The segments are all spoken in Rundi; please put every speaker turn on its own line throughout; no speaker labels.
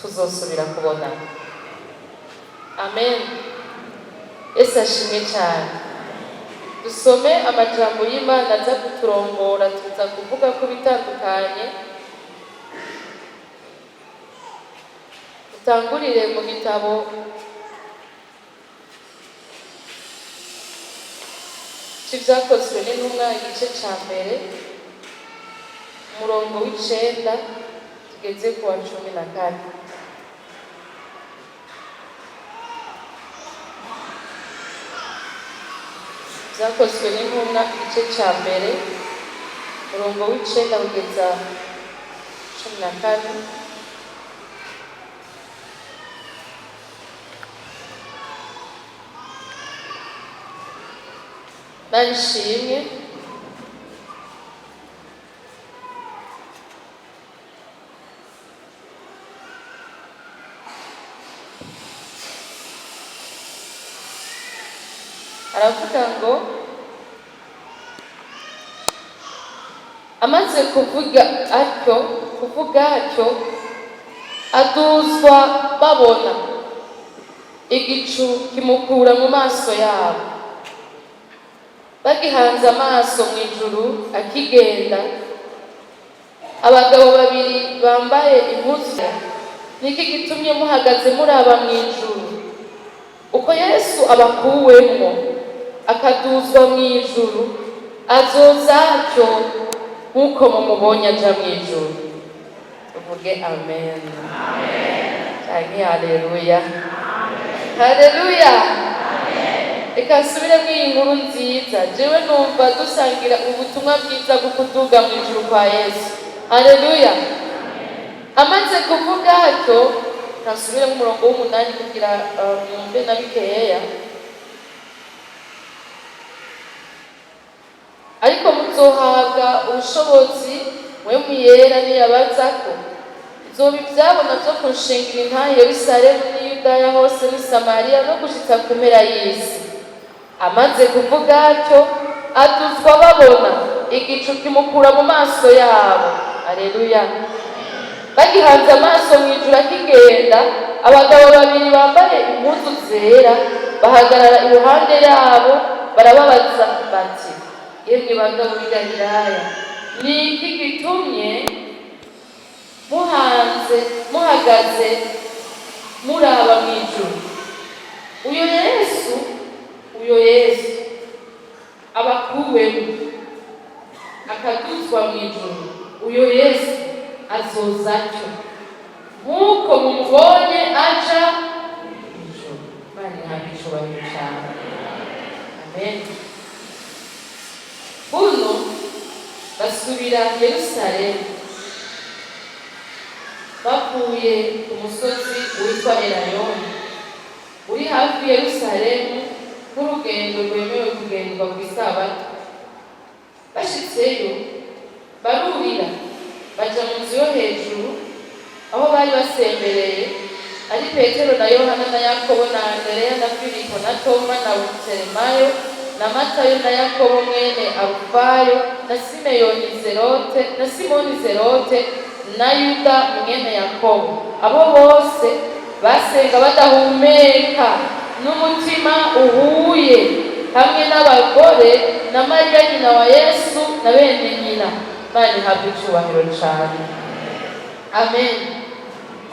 Tuzosubira kubonana. Amen. Yesu ashimwe cyane. Dusome amajambo y'Imana aza kuturongora. Tuza kuvuga ko bitandukanye. Dutangurire mu gitabo c'Ivyakozwe n'Intumwa, igice ca mbere, umurongo w'icenda tugeze ku wa 14. Vyakozwe n'Intumwa, igice ca mbere, umurongo w'icenda kugeza 14. Imana ishimwe. Aravuga ngo amaze kuvuga atyo, aduzwa babona, igicu kimukura mu maso yabo. Bagihanze amaso mu ijuru akigenda, abagabo babiri bambaye impuzu: "Niki gitumye muhagaze muraba mu ijuru? Uko Yesu abakuwemwo akaduzwa mu ijuru, azoza atyo nk'uko mumubonye aja mu ijuru." Tuvuge amen canke haleluya. Haleluya. Reka nsubiremo iyi nkuru nziza. Jewe numva dusangira ubutumwa bwiza bwo kuduga mu ijuru kwa Yesu. Haleluya. Amaze kuvuga atyo, kasubiremo umurongo w'umunani kugira mwumve na bikeya. "Ariko muzohabwa ubushobozi Mpwemu Yera niyabazako, bizoba ivyabona vyo kunshingira intahe i Yerusalemu n'i Yudaya hose n'i Samariya no gushitsa ku mpera y'isi." Amaze kuvuga atyo, aduzwa babona, igicu kimukura mu maso yabo. Aleluya. Bagihanze amaso mu ijuru akigenda, abagabo babiri bambaye impuzu zera bahagarara iruhande yabo, barababaza bati: "Yemwe bagabo b'i Galilaya, ni iki gitumye muhagaze muraba mu ijuru? Uyo Yesu abakuwemo akaduzwa mu ijuru, uyo Yesu azoza atyo nk'uko mumubonye aja mu ijuru." Imana ihabwe icubahiro cane. Amen. Buno basubira Yerusalemu bavuye ku musozi witwa Erayoni, uri hafi Yerusalemu, nk'urugendo rwemewe kugendwa ku isabato. Bashitseyo, barurira baja mu nzu yo hejuru aho bari basembereye, ari Petero na Yohana na Yakobo na Andereya na Filipo na Toma na Buteremayo na Matayo na Yakobo mwene Alufayo na Simeyoni Zerote na Simoni Zerote na Yuda mwene Yakobo. Abo bose basenga badahumeka n'umutima uhuye, hamwe n'abagore na Mariya nyina wa Yesu na bene nyina. Imana ihabwe icubahiro cane. Amen.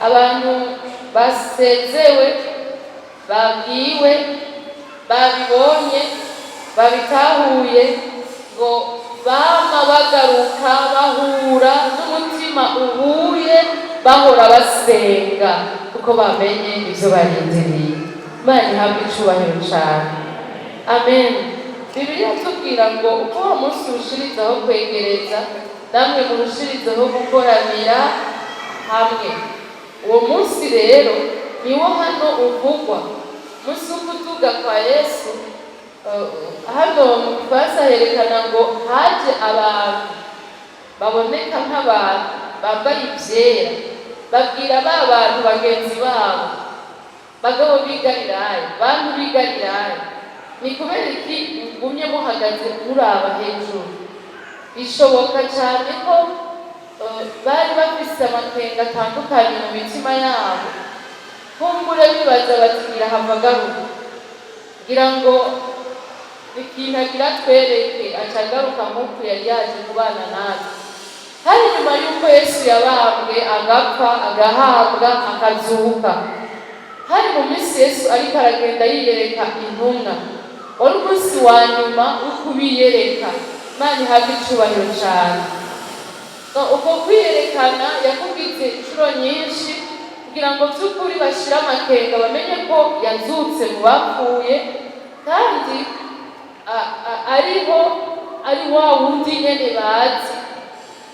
Abantu basezewe, babwiwe, babibonye, babitahuye ngo bama bagaruka bahura n'umutima uhuye, bahora basenga kuko bamenye ivyo barindiriye. Imana ihabwe icubahiro cane. Amen. Bibiliya tubwira ngo uko uwo munsi urushirizaho kwegereza, namwe murushirizeho gukoranira hamwe. Uwo munsi rero niwo hano uvugwa, umunsi wo kuduga kwa Yesu. Hano mu Gifaransa herekana ngo haje abantu baboneka nk'abantu bambaye ivyera, babwira ba bantu bagenzi babo: "Bagabo b'i Galilaya, bantu b'i Galilaya, ni kubera iki mugumye muhagaze muraba hejuru?" Bishoboka cyane ko Bari bafise amakenga atandukanye mu mitima yabo, kumbure bibaza bati: "Ngira hava agaruka, ngira ngo ikintu agira twereke, aca agaruka nk'uku yari yaje kubana natwe." Hari nyuma y'uko Yesu yabambwe, agapfa, agahabwa, akazuka. Hari mu minsi Yesu ariko aragenda yiyereka intumwa. Wari umunsi wa nyuma wo kubiyereka. Imana ihabwe icubahiro cane. Uko kwiyerekana yakugize inshuro nyinshi kugira ngo by'ukuri bashire amakenga, bamenye ko yazutse mu bapfuye, kandi ariho ari wa wundi nyene bazi,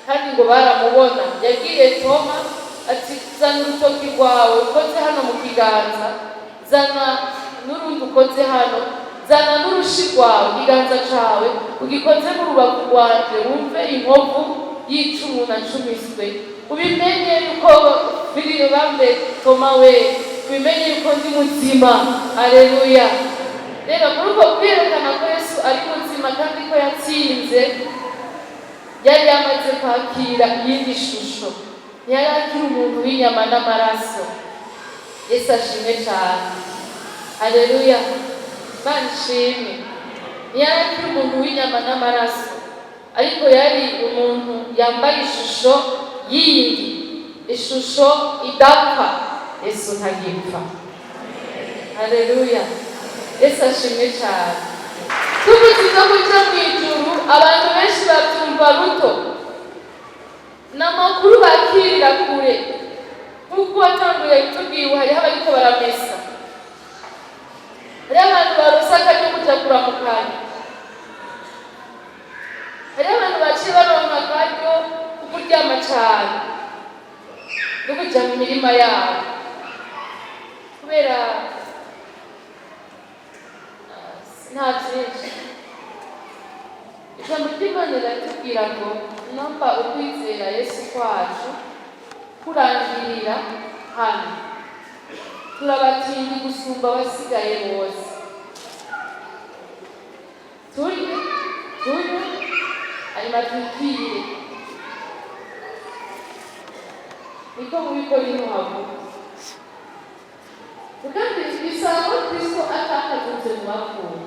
kandi ngo baramubona. Yabwiye Toma ati: "Zana urutoki rwawe ukoze hano mu kiganza, zana n'urundi ukoze hano, zana n'urushi rwawe, ikiganza cawe ugikoze mu rubavu rwanje, wumve inkovu y'icumu nacumiswe, ubimenye yuko biri bambe Toma we, ubimenye yuko ndi muzima." Aleluya! Rero muri uko kwerekana ko Yesu ari muzima kandi ko yatsinze, yari yamaze kwakira iyindi shusho. Ntiyari akiri umuntu w'inyama n'amaraso. Yesu ashimwe cyane. Aleluya, Imana ishimwe. Ntiyari akiri umuntu w'inyama n'amaraso, ariko yari umuntu yambaye ishusho yindi, ishusho idapfa. Yesu ntagipfa. Aleluya, Yesu ashimwe cyane. Tuvuze ibyo kuja mu ijuru, abantu benshi babyumva ruto, ni amakuru bakirira kure. Nk'uko watanguye kutubwira, hariho abariko baramesa, hariho abantu baronse akaryo kuja kuramukanya, hariho abantu baciye baronka akaryo ko kuryama cane no kuja mu mirima yabo, kubera nta byinshi. Ijambo ry'Imana riratubwira ngo namba ukwizera Yesu kwacu kurangirira hano, turabatindi gusumba abasigaye bose. Turye, tunywe, hanyuma twipfire, niko mu Bikorinto havuga. Kandi bisaba ko Kristo atakazutse mu bapfuye,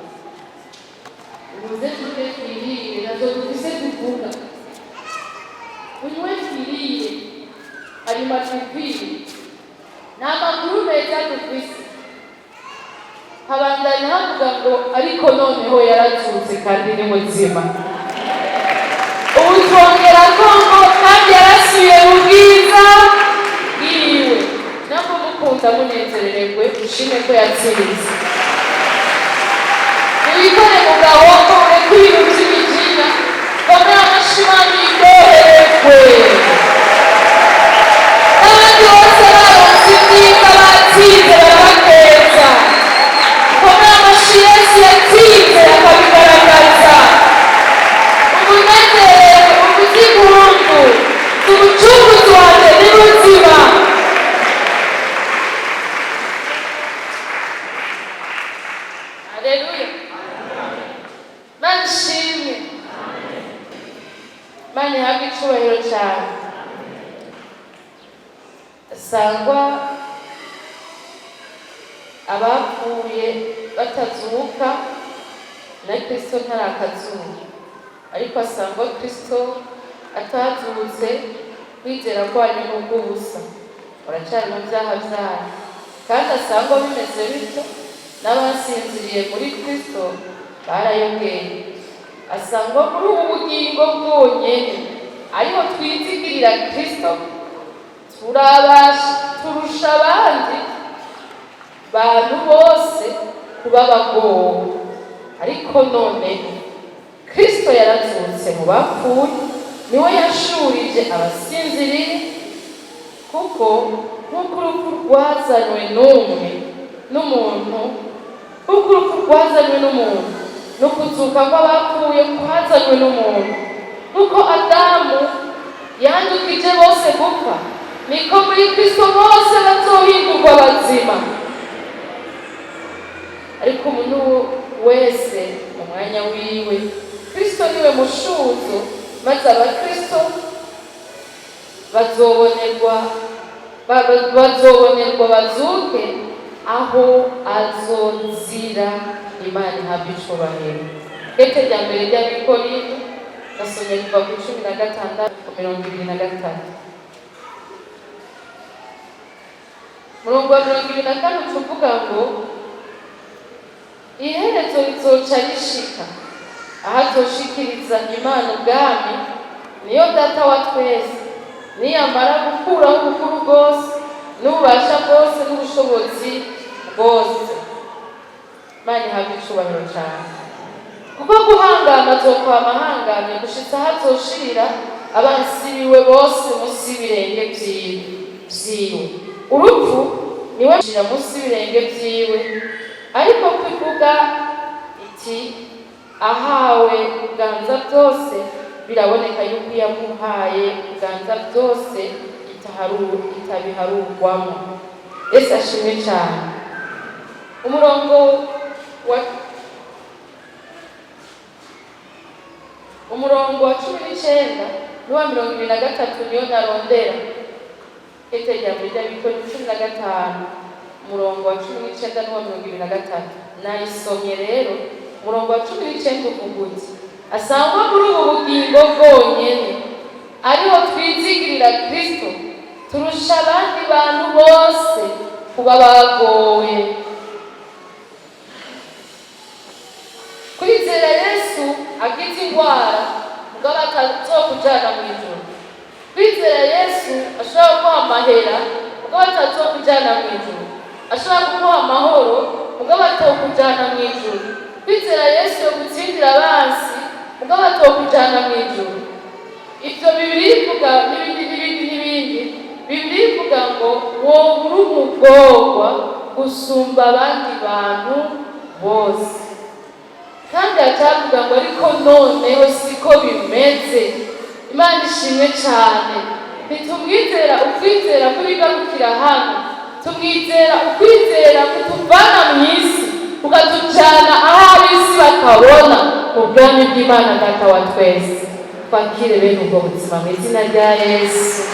ubuze turye twirire, nazo dufise tuvuga, tunywe twirire, hanyuma twipfire. Nta makuru meza dufise. Habandanya havuga ngo: "Ariko noneho yarazutse kandi ni muzima." Ubu twongera ko ngo kandi yarasubiye mu bwiza bwiwe. Ntabwo mukunda, munezerererwe, ushime ko yatsinze. Wikore mu gaboko, ureke ibintu by'imijinya, komera amashyi Imana, iryohererwe. N'abandi bose baronse ibyiza, batsinze, barabakeza. Komera amashyi Yesu yatsinze akabigaragaza. Umunezero, umuzigungu, umucunguzi wanjye ni muzima. Aleluya, Mana ishimwe, Mana ihabwe icubahiro cyane. Sangwa abapfuye batazuka, na Kristo ntarakazuka. Ariko asangwa Kristo atazutse, kwizera kwanyu ni ubw'ubusa, muracyari mu byaha byanyu. Kandi asangwa bimeze bityo, n'abasinziriye muri Kristo barayogeye. Asangwa muri ubu bugingo bwonyene ariho twizigirira Kristo, turabasha turusha abandi bantu bose kuba bagowe. Ariko noneho Kristo yarazutse mu bapfuye, niwe yashurije abasinziriye. Kuko nk'uko urupfu rwazanywe n'umwe n'umuntu, nk'uko urupfu rwazanywe n'umuntu, no kuzuka kw'abapfuye kwazanywe n'umuntu. Nk'uko Adamu yandukije bose gupfa, niko muri Kristo bose bazohindurwa bazima, ariko umuntu wese mu mwanya wiwe. Kristo niwe mushuzo, maze abakristo Bazobonerwa bazobonerwa bazuke aho azozira. Imana ihabwa icubahiro. Kete rya mbere ry'Abikorinto, gasomye kuva ku 16 ku 23. Umurongo wa 24 uca uvuga ngo iherezo rizoca rishika aho azoshikiriza Imana ubwami, niyo Data wa twese, niyamara gukuraho ubukuru bwose n'ububasha bwose n'ubushobozi bwose. Imana ihabwa icubahiro cane, kuko guhangana azokwama ahangamye gushitsa aho azoshirira abansi biwe bose munsi y'ibirenge vyiwe. Urupfu niwe shira munsi y'ibirenge vyiwe. Ariko kwivuga iti ahawe kuganza byose, biraboneka yuko yamuhaye kuganza byose itabiharurwamo. Yesu ashimwe cyane. Umurongo wa 19 n'uwa 23 niyo narondera. Kete rya mbere ry'Abikorinto 15, umurongo wa 19 n'uwa 23 nayisomye. Rero umurongo wa 19 uvuga uti: asangwa muri ubu bugingo bwonyene ariho twizigirira Kristo, turusha abandi bantu bose kuba bagowe. Kwizera Yesu akiza indwara mugabo atazokujana mu ijuru, kwizera Yesu ashobora kuguha amahera mugabo atazokujana mu ijuru, ashobora kuguha amahoro mugabo atokujana mu ijuru, kwizera Yesu yo gutsindira abansi mugabo atokujana mu ijuru, ivyo Bibiliya ivuga n'ibindi n'ibindi n'ibindi. Bibiliya ivuga ngo wowe uri umugorwa gusumba abandi bantu bose. Kandi acavuga ngo ariko noneho siko bimeze. Imana ishimwe cyane. Ntitumwizera ukwizera kubigarukira hano, tumwizera ukwizera kutuvana mu isi kukatujyana aho ab'isi batabona, mu bwami bw'Imana Data wa twese. Twakire bene ubwo buzima mu izina rya Yesu.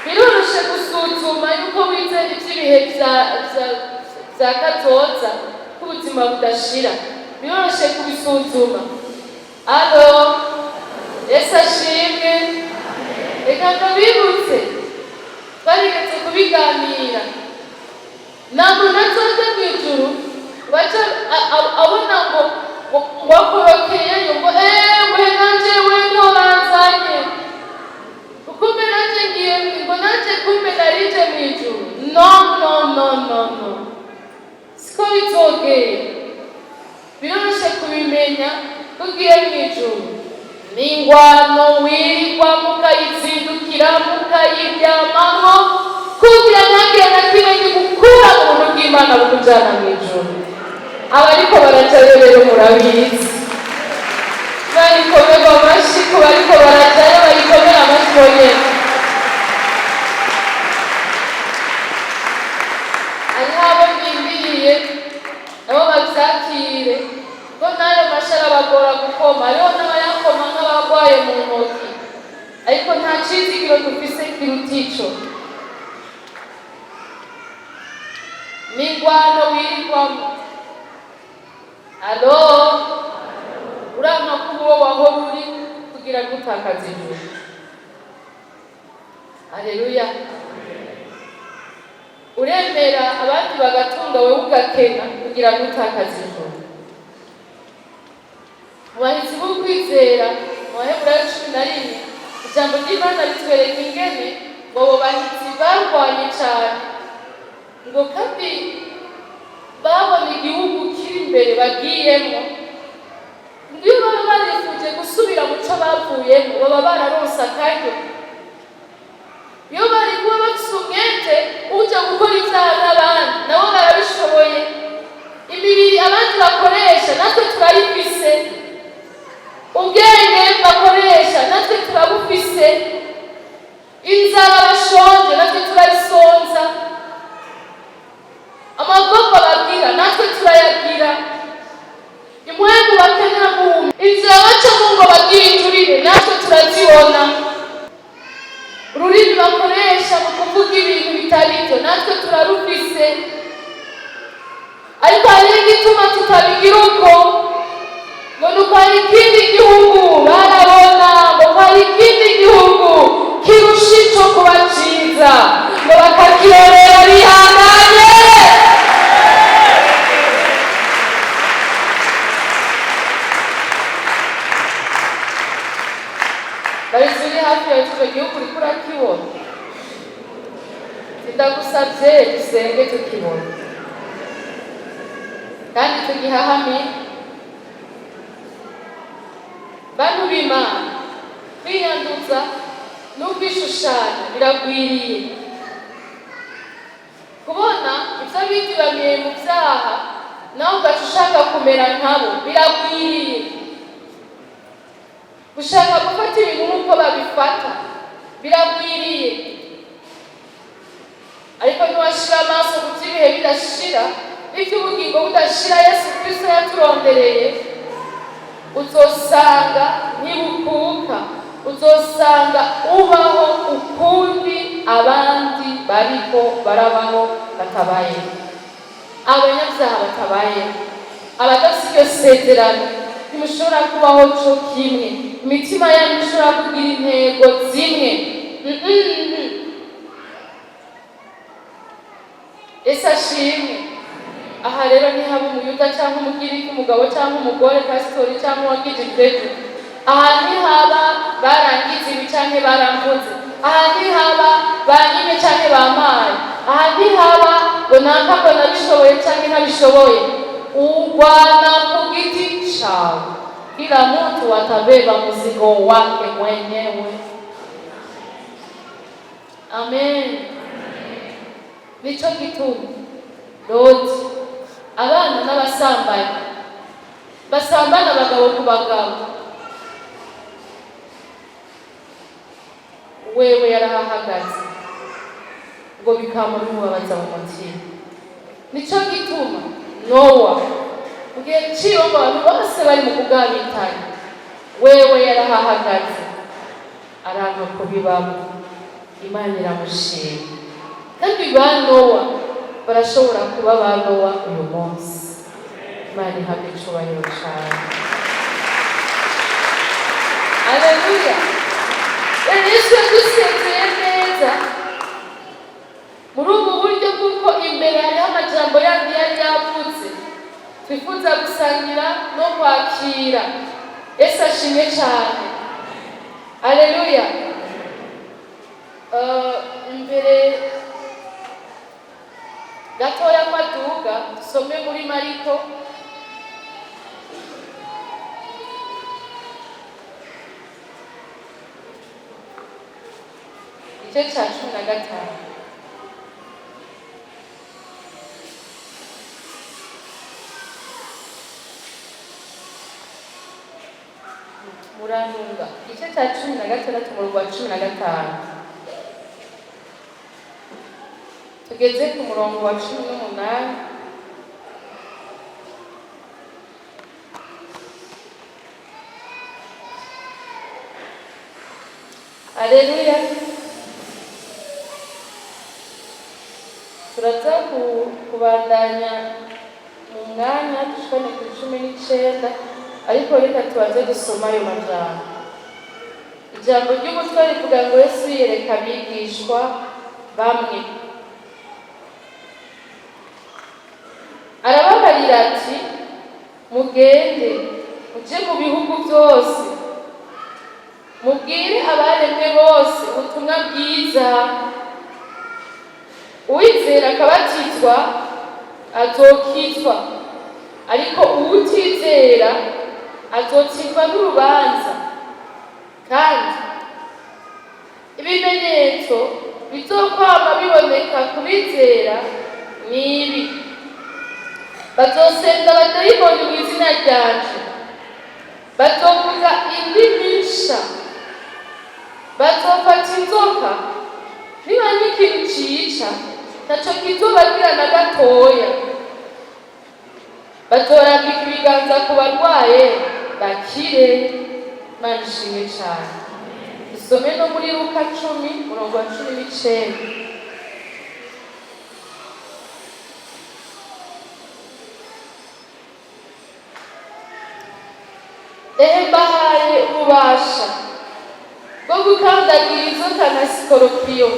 Biroroshe gusuzuma yuko wizera iby'ibihe bya kazoza k'ubuzima budashira, biroroshe kubisuzuma. Alo, Yesu ashimwe. Reka ndabibutse, twarigeze kubiganira. Nta muntu azoja mu ijuru baca abona ngo akorokeyeyo, ngo ewe nanje we niho banzanye, kumbe nanje ngiye, ngo nanje kumbe narije mu ijuru. No, no, no, no, no, siko bizogera. Biroroshe kubimenya ko ugiye mu ijuru n'ingwano wirirwa mukayizindukira, mukayiryamamo, kugira ntagire na kimwe kigukura mu buntu bw'Imana bukujana mu ijuru. Abariko barajayo rero murabizi. Barikomerwa amashyi ku bariko barajayo, bayikomera amashyi bonyene. Hariho abo ndindiriye nabo bavyakire, ko n'ayo mashi arabagora gukoma. Hariho n'abayakoma nk'abagwaye mu ntoki, ariko nta cizigiro dufise kiruta ico. N'ingwano wirirwamo, alo, uranka kuba uwo wahora uri kugira ntutakaze ijuru. Aleluya. Uremera abandi bagatunga, wewe ugakena, kugira ntutakaze ijuru. Mu bahizi b'ukwizera, mu Baheburayo 11, ijambo ry'Imana ritwereka ingene ngo abo bahizi barwanye cane, ngo kandi babona igihugu kiri imbere bagiyemo. Ngo iyo baba barifuje gusubira mu co bavuyemo, baba bararonse akaryo. Iyo bari kuba bafise umwete uja gukora ivyaha nk'abandi, nabo barabishoboye. Imibiri abandi bakoresha natwe turayifise, ubwenge bakoresha natwe turabufise, inzara bashonje natwe turayisonza, amagorwa bagira natwe turayagira. Impwemu bakenera guhuma, inzira bacamo ngo bagire iturire, natwe turazibona. Ururimi bakoresha mu kuvuga ibintu bitari byo, natwe turarufise. Ariko hariho igituma tutabigira uko, ngo ni uko hari ikindi gihugu barabona, ngo ko hari ikindi gihugu kirusha ico kuba ciza, ngo bakakirorera bihanganye. Bahise uri hafi yawe, ico gihugu uriko urakibona? Ndagusabye dusenge tukibona kandi tugihahamire. Bantu b'Imana, kwiyanduza no kwishushanya biragwiriye. Kubona ibyo bidibamiye mu byaha, nawe ugaca ushaka kumera nkabo, biragwiriye. Gushaka gufata ibintu nk'uko babifata biragwiriye. Ariko ntiwashira amaso ku by'ibihe bidashira n'iby'ubugingo budashira Yesu Kristo yaturondereye, uzosanga ntibukuka, uzosanga ubaho ukundi abandi bariko barabaho batabayeho, abanyabyaha batabayeho, abadafite iryo sezerano. Ntimushobora kubaho co kimwe, imitima yanyu ishobora kugira intego zimwe. Ese ashimwe. Aha rero ntihaba Umuyuda cyangwa Umugiriki, umugabo cyangwa umugore, pasitori cyangwa uwakijijwe ejo. Aha ntihaba barangiza ibi cyangwa baramvuze. Aha ntihaba banyimye cyangwa bampaye. Aha ntihaba ngo naka ngo nabishoboye cyangwa ntabishoboye. Ugwana ku giti chawe, kila mtu atabeba mzigo wake mwenyewe. Amen. Nico gituma Loti abana n'abasambanyi basambana abagabo ku bagabo, wewe yarahahagaze ngo bikama bimubabaza mu mutima. Nico gituma Nowa, mu gihe ciwe, ngo abantu bose bari mu kugabitanya, wewe yarahahagaze aranka kubibamo. Imana iramushima. Kandi ba Nowa barashobora kuba ba Nowa uyu munsi. Imana ihabwa icubahiro cane. Aleluya! Yesu yadusezeye neza muri ubu buryo, bw'uko imbere hariho amajambo yandi yari yavutse twifuza gusangira no kwakira. Yesu ashimwe cyane. Aleluya! Imbere gatoya ko aduga, dusome muri Mariko igice cya 15. Murantunga, igice cya 16, umurongo wa 15 tugeze ku murongo wa 18. Aleluya! Turaza kubandanya mu mwanya dushikane ku 19, ariko reka tubanze dusoma ayo majambo. Ijambo ry'umutwe rivuga ngo: Yesu yereka abigishwa bamwe. Arababarira ati: "Mugende muje mu bihugu byose, mubwire abaremwe bose ubutumwa bwiza. Uwizera akabatizwa azokizwa, ariko uwutizera azotsindwa n'urubanza. Kandi ibimenyetso bizokwama biboneka ku bizera ni ibi: bazosenda abadayimoni mu izina ryanje, bazovuga indimi nsha, bazofata inzoka, nibanywa ikintu cica ntaco kizobagira na gatoya." Bazorambika ibiganza ku barwaye bakire. Imana ishimwe cyane. Dusome no muri Luka 10, umurongo wa 19. Ehe, mbahaye ububasha bwo gukandagira inzoka na sikoropiyo,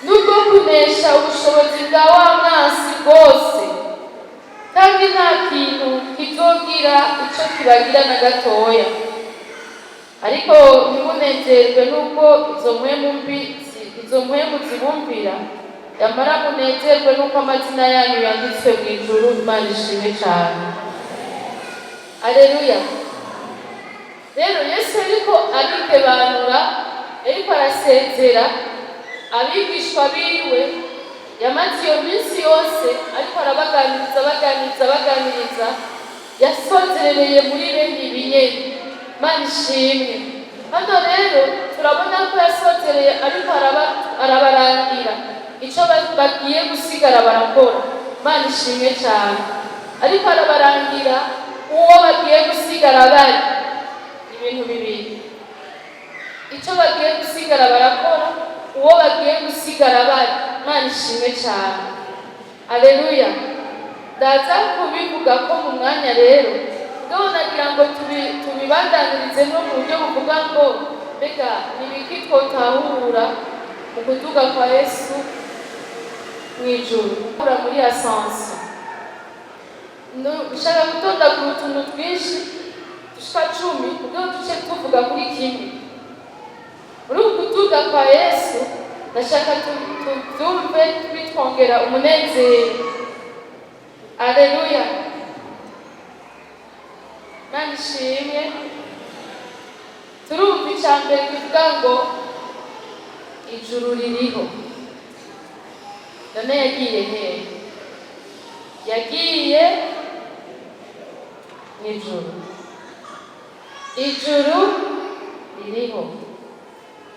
n'ubwo kunesha ubushobozi bwa wa mwansi bwose, kandi nta kintu kizogira ico kibagira na gatoya. Ariko ntimunezerwe n'uko izo mpwemu mbi izo mpwemu zibumvira, yamara munezerwe n'uko amazina yanyu yanditswe mu ijuru. Imana ishimwe cyane. Aleluya. Rero Yesu ariko arikebanura, ariko arasezera abigishwa biwe. Yamaze iyo minsi yose ariko arabaganiriza, abaganiriza, abaganiriza. Yasozerereye muri bene ibi nyene. Imana ishimwe. Hano rero turabona ko yasozereye ariko arabarangira icyo bagiye gusigara barakora. Imana ishimwe cyane. Ariko arabarangira uwo bagiye gusigara bari, ibintu bibiri: icyo bagiye gusigara barakora, uwo bagiye gusigara bari. Imana ishimwe cyane. Aleluya. Ndaza kubivuga ko mu mwanya. Rero ubwo nagira ngo tubibandanirize no mu buryo buvuga ngo mbega ni ibiki twotahura mu kuduga kwa Yesu mu ijuru muri ascension? Ushaka gutondagura utuntu twinshi dushika 10 kugira ngo duce tuvuga kuri kimwe muri uku kuduga kwa Yesu. Ndashaka tubyumve bitwongera umunezero. Aleluya. Imana ishimwe. Turumva icya mbere kivuga ngo ijuru ririho. None yagiye hehe? Yagiye mu ijuru. Ijuru ririho.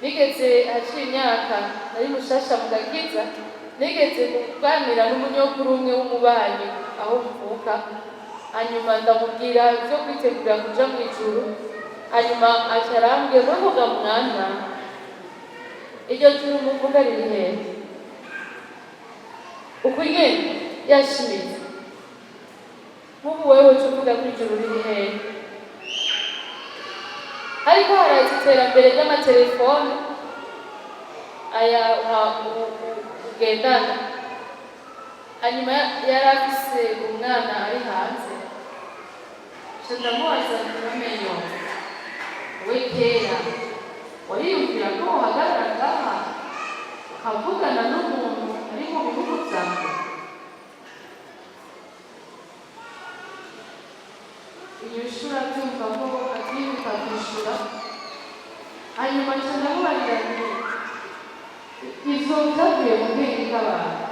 Nigeze haciye imyaka, nari mushasha mu gakiza, nigeze kuganira n'umunyokuru umwe w'umubanyi aho mvuka. Hanyuma ndamubwira ibyo kwitegurira kuja mu ijuru. Hanyuma aca arambwira ngo: "Vuga mwana, iryo juru muvuga riri hehe?" Uku nyene yashimitse. Nk'ubu wewe uca uvuga ko ijuru riri hehe? Ariko haraza iterambere ry'amatelefone aya ugendana. Hanyuma yari afise umwana ari hanze. Nca ndamubaza nti: "Bamenyo, we kera wariyumvira ko uhagarara ngaha ukavugana n'umuntu ari mu bihugu vya kure?" Inyishu urabyumva ko atibuka kwishura. Hanyuma nca ndamubarira nti: "Ivyo byavuye mu bwenge bw'abantu,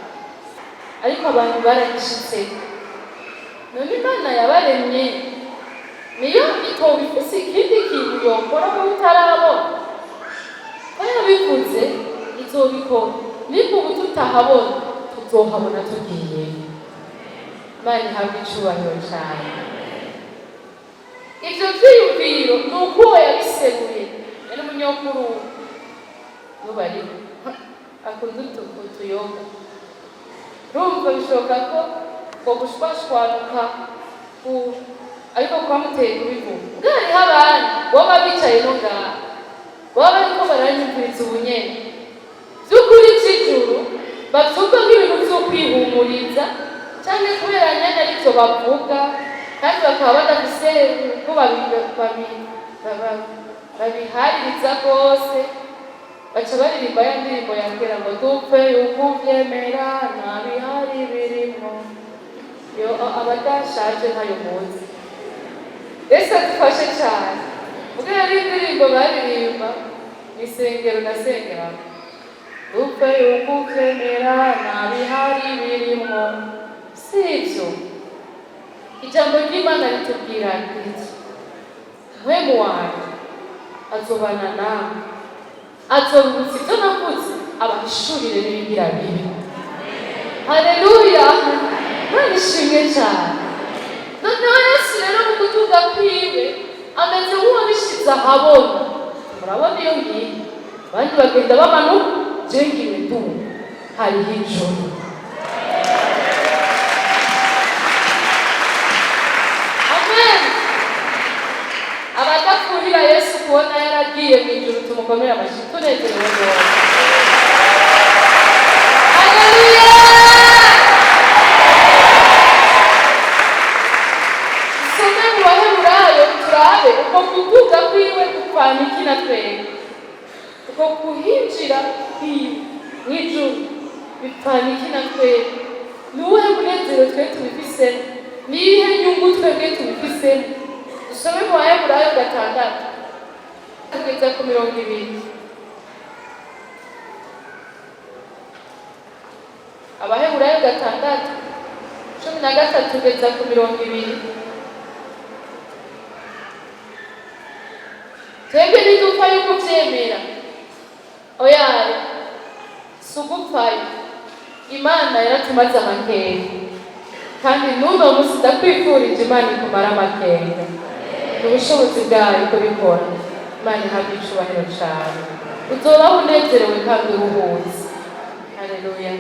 ariko abantu baragishitseko. None Imana yabaremye niyo itoba ifise ikindi kintu yokora ko utarabona? Ko yabivuze, izobikora. Niko ubu tutahabona, tuzohabona tugiyeyo." Imana ihabwe icubahiro cane. Ivyo vyiyumviro ni uko uwo yabiseruye yari umunyokuru, n'ubu ariho akunda utuyoga. Urumva bishoboka ko ngo gushwashwanuka ariko kwamuteye kubivuga. Ubwo hariho abandi boba bicaye no ngaha, baba bariko baranyumviriza ubunyene, vy'ukuri vy'ijuru bavyumva nk'ibintu vyo kwihumuriza canke kubera nyene arivyo bavuga, kandi bakaba badafise uko babihaririza rwose. Baca baririmba ya ndirimbo ya kera ngo dupfe yuko uvyemera, nta bihari birimwo. Yo abadashaje ntayo muzi. Yesu adufashe cyane. Ubwo yari indirimbo baririmba mu isengero nasengeramo: dupfe yuko uvyemera, nta bihari birimwo. Si ibyo. Ijambo ry'Imana ritubwira riti: "Mpwemu wanjye azobana nawe, azobibutsa ibyo navuze, abahishurire n'ibigira bibi." Haleluya. Imana ishimwe cyane. Noneho Yesu rero mu kuduga kwiwe ameze nk'uwabishize ahabona. Murabona iyo ngiye, abandi bagenda bamanuka, jewe ngiye nduga, hariho ijuru. Amen. Abadapfuhira Yesu kubona yaragiye mu ijuru, tumukomere amashyi tunezerewe rwose. Haleluya! Dusome mu Baheburayo, turabe uko kuduga kwiwe gupfana iki na twebwe, uko kuhinjira kwiwe mu ijuru bipfana iki na twebwe, ni uwuhe munezero twe tubifisemo, ni iyihe nyungu twebwe tubifisemo. Dusome mu Baheburayo 6 kugeza ku 20. Abaheburayo 6:13 kugeza ku 20. Twebwe ntidupfa yuko ubyemera, oya, si ugupfayo. Imana yaratumaze amakenga, kandi n'uno munsi ndakwifurije Imana ikumara amakenga. Ni ubushobozi bwayo kubikora. Imana ihabwa icubahiro cane. Uzobaho unezerewe kandi uruhutse. Haleluya!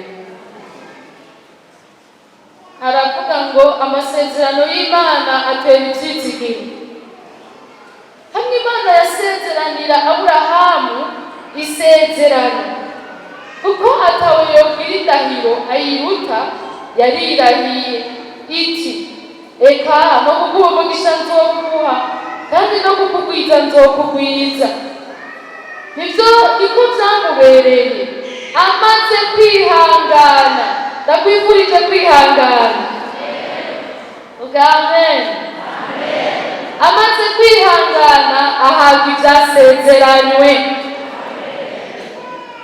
Haravuga ngo amasezerano y'Imana atera ivyizigiro. Hamwe Imana yasezeranira Aburahamu isezerano, kuko atawe yogira indahiro ayiruta, yarirahiye iti: "Eka no kuguha umugisha nzokuguha, kandi no kukugwiza nzokugwiza." Nivyo, niko vyamubereye amaze kwihangana. Ndakwifurije kwihangana. Vuga amen. Amaze kwihangana ahabwa ivyasezeranywe.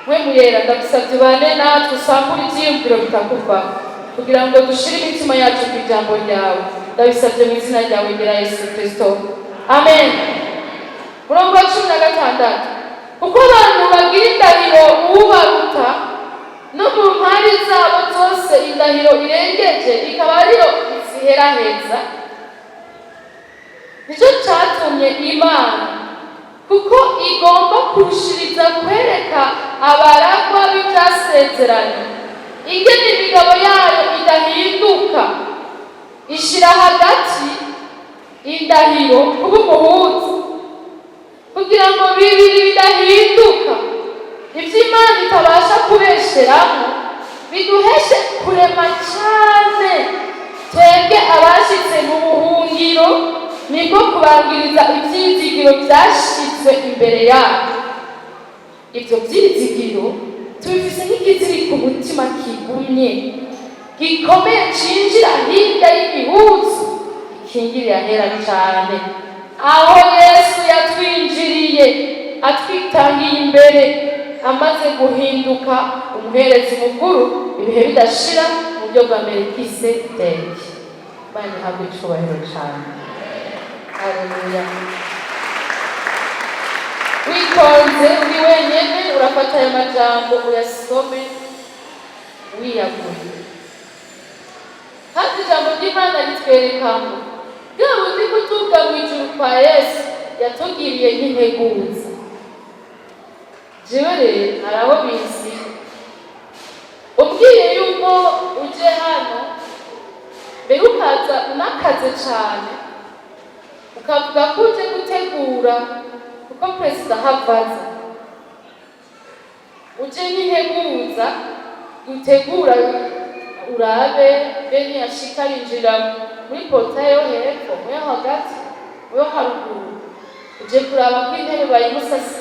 We muyera, ndagusabye ubane natwe, usambure ivyiyumviro bitakuvaho, kugira ngo dushire imitima yacu ku ijambo ryawe. Ndabisabye mu izina ryawe ryera Yesu Kristo, amen. Murongo wa 16: kuko abantu bagira indahiro uwubaruta, no mu mpari zabo zose indahiro irengeje ikaba ariyo ziheraheza. Nicyo catumye Imana, kuko igomba kurushiriza kwereka abaragwa b'ivyasezeranye ingene imigabo yayo idahinduka, ishira hagati indahiro kuba umuhuza, kugira ngo bibiri bidahinduka, ivyo Imana itabasha kubesheramo, biduheshe kurema cane twebwe abashitse mu buhungiro, nibwo kubangiriza ivyizigiro vyashizwe imbere yacu. Ivyo vyizigiro tubifise nk'ikiziri ku mutima kigumye, gikomeye, cinjira hirya y'igihuzu gikingiriye ahera cane, aho Yesu yatwinjiriye atwitangiye imbere, amaze guhinduka umuherezi mukuru ibihe bidashira mu buryo bwa Melikisedeki. Imana ihabwe icubahiro cane. Haleluya! Witonze, uri wenyene, urafata aya majambo uyasome wiyaguye. Kandi ijambo ry'Imana ritwereka ngo bwa bundi kutuga mu ijuru kwa Yesu yatugiriye nk'integuza. Jewe rero hari aho binsiga. Ubwiye yuko uje hano mbere, ukaza unakaze cane, ukavuga ko uje gutegura kuko perezida havaza, uje nk'integuza utegura, urabe be niyashika yinjira muri portail yo hepfo, muyo hagati, muyo haruguru, uje kuraba ko intebe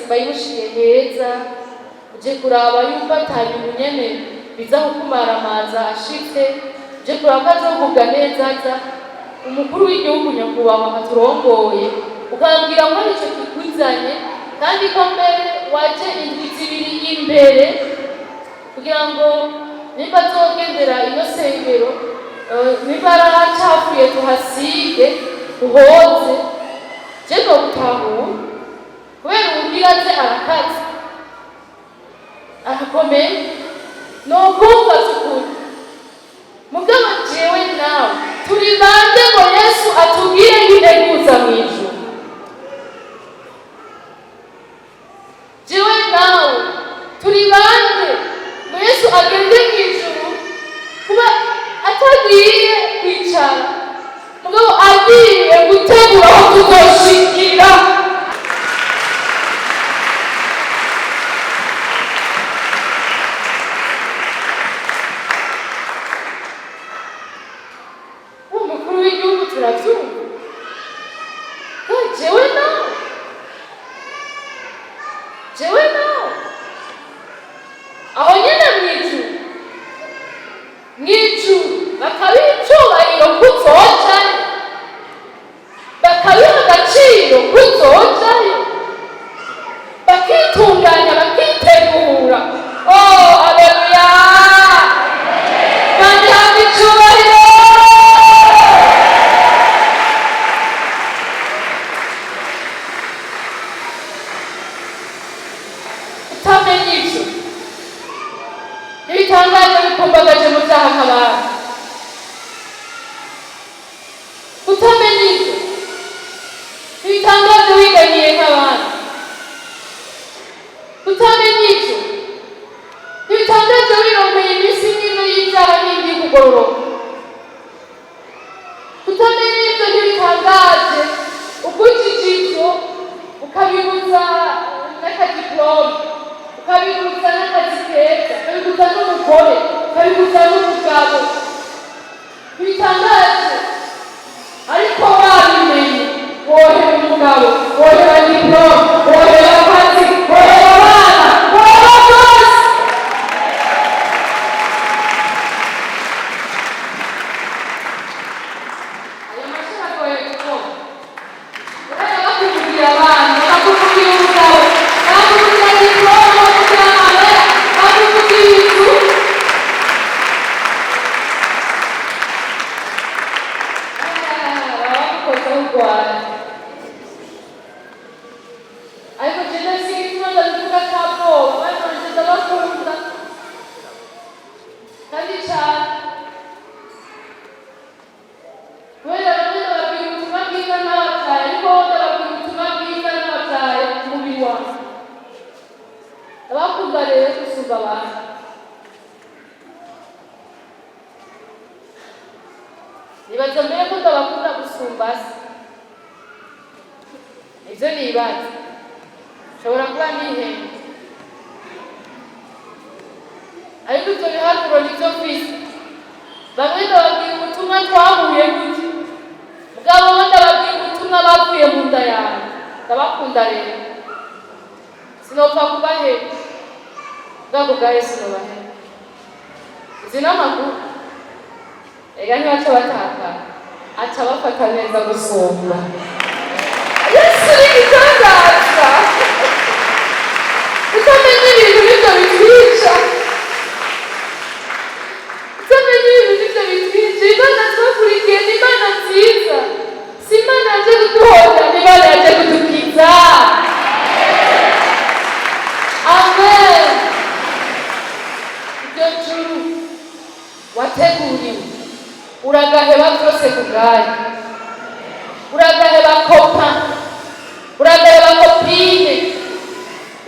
bayimushiye heza, uje kuraba yuko ata bintu nyene biza kukumaramaza ashitse, uje kuraba ko azogubwa neza aza umukuru w'igihugu nyakubahwa aturongoye, ukambwira ko arico kikuzanye, kandi ko mbere waje indwi 2 imbere kugira ngo nimba azogendera ino sengero, nimba arahacafuye tuhasige tuhoze. Je nogutahura kubera uwugira aze arakaze, arakomeye, nokumva vy'ukuri. Mugabo jewe nawe turi bande ngo Yesu Atubwire nk'integuza mu ijuru? Jewe nawe turi bande ngo Yesu agende mu ijuru, kuba atagiye kwicara, mugabo agiye gutegura aho tuzoshikira? Uwo mukuru w'igihugu turabyumva. Jewe nawe, jewe nawe, aho nyine mw'ijuru, mw'ijuru bakabiha icyubahiro kuzojayo, bakabiha agaciro kuzojayo, bakitunganya, bakitegura. Oh, aleluya! Kandi haba icyubahiro. Utamenya ivyo, ntibitangaje bikumbagaje mu byaha nk'abandi. Utamenya ivyo, ntibitangaje wiganyiye nk'abandi. Utamenya ivyo, ntibitangaje wirongeye iminsi imwe y'ibyaha n'indi y'ukugororoka. Utamenya ivyo, ntibitangaje ugujije ivyo, ukabiguza n'akadiporome, ukabiguza n'akazi keza, ukabiguza n'umugore, ukabiguza n'umugabo. Ntibitangaje. Ariko wabimenye, wohera umugabo, wohera diporome, wohera akazi, wohera abana, wohera byose. Ayo mashuri agoye gukora. Urabona, bakuvugira abana, bakuvugira umugabo, bakuvugira diporome, bakuvugira amahera, bakuvugira inzu. Ah, baba bagukozeho urwara. Ariko jewe sigituma ndabivuga kabwoba. Abana banje ndabakunda kandi cane, kubera bamwe ndababwira ubutumwa bwiza n'ababyaye, ariko bo ndababwira ubutumwa bwiza n'ababyaye umubiri wawe. Ndabakunda rero gusumba abantu. Nibaza mbere ko ndabakunda gusumba se, nivyo nibaza. Nshobora kuba nihenze, ariko ivyo biharuro nivyo mfise. Bamwe ndababwira ubutumwa twahuye gutya, mugabo bo ndababwira ubutumwa bavuye mu nda yawe. Ndabakunda rero, sinopfa kubaheba. Ubwabo bwa Yesu nobaheba. Izi n'amakuru ega ntibaca batakara, aca bafata neza gusumba. Yesu ni igitangaza. Utamenya ibintu nibyo bitwica. Utamenya ibintu nibyo bitwica. Imana twakurikiye ni Imana nziza, si Imana yaje kuduhoza, ni Imana yaje kudukiza. Amen. Iryo juru wateguriwe, uragaheba byose ku bwayo, uragaheba copain, uragaheba copine,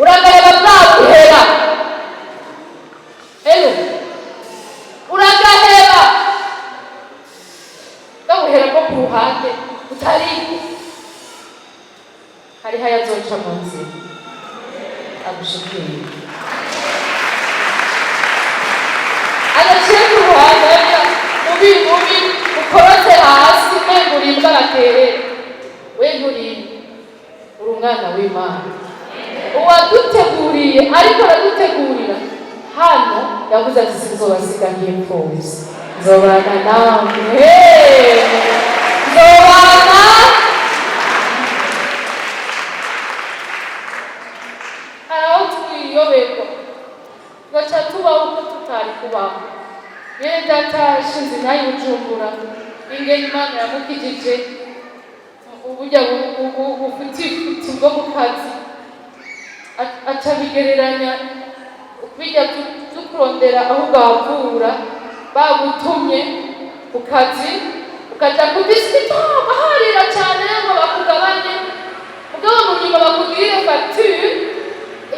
uragaheba bwa buhera. Elo, uragaheba bwa buhera bwo ku ruhande utari hariho, ayazoca mu nzira agushikire adaciye ku ruhande. Arya mubi mubi ukorotse hasi, umenga uri imbwa baterera. We nturimbwa, uri umwana w'Imana. Uwaduteguriye ariko aradutegurira hano yavuze ati: "Sinzobasiga nk'imfuvyi, nzobana namwe, nzobana." Hari aho twiyoberwa, tugaca tubaho uko tutari kubaho. Mwene data yashinze inaha i Bujumbura, ingene Imana yamukijije uburyo bufutifuti bwo mu kazi, aca bigereranya bijya byo kurondera aho ugavura bagutumye ku kazi. Ukaja kudiscuta, baharira cyane ngo bakugabanye, mugabo mu nyuma bakugirire facture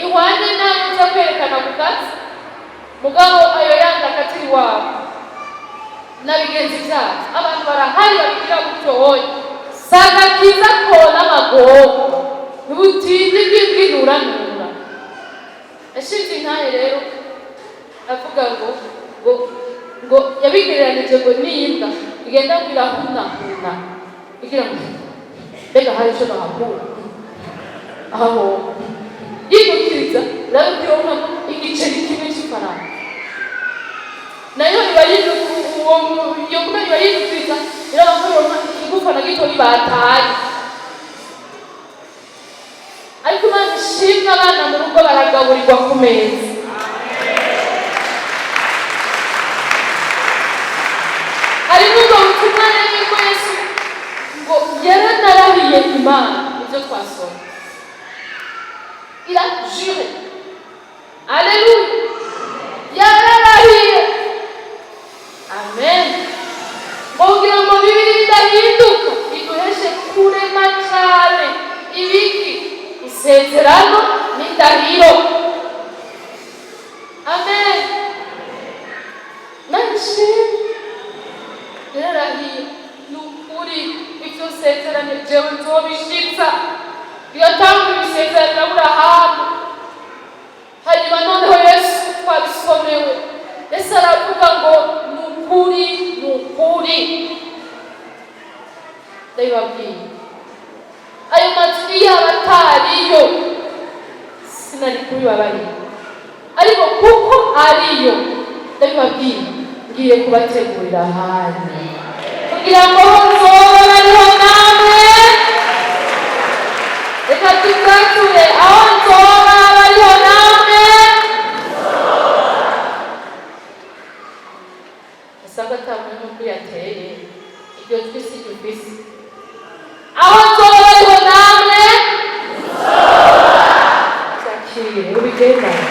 ihwanye nayo uza kwerekana ku kazi, mugabo ayo yandi akatiri iwabo na bigenzi byacu. Abantu barahari babigira gutyo. Wowe sanga kiza kona amagorwa, ntibutinde bw'ibwinuranura. Yashinze intahe rero avuga ngo yabigereranije ngo n'imbwa igenda ngo irahunahuna, igira ngo mbega hari icyo bahakura aho, yinukiriza irabironkamo igiceri kimwe cy'ifaranga. Nayo iba uwo iyo mbwa iba yinukiriza, irabakuronka ikigufa na gito bataye. Ariko Imana ishimwe, abana mu rugo baragaburirwa ku meza. Harimo ubwo butumwa rero yuko Yesu ngo yaranarahiye Imana. Ibyo twasoma, il a juré, alléluia, yararahiye, amen, ngo kugira ngo bibiri bidahinduka, biduheshe kurema cyane ibiki? Isezerano n'indahiro, amen. Nashimwe, yararahiye. Ni ukuri, ibyo sezerano jewe nzobishitsa. Biratanga ibisezerano Aburahamu. Hanyuma noneho Yesu, twabisomewe, Yesu aravuga ngo ni ukuri, ni ukuri ndabibabwiye, ayo mazu iyo aba atariyo sinari kubibabarira, ariko kuko ariyo ndabibabwiye, ngiye kubategurira ahandi kugira ngo ho nzoba bariho namwe. Reka tugature: aho nzoba bariho namwe. Usanga ata muntu yateye iryo twisi dufise. Aho nzoba bariho namwe. Byakire, ubigendane.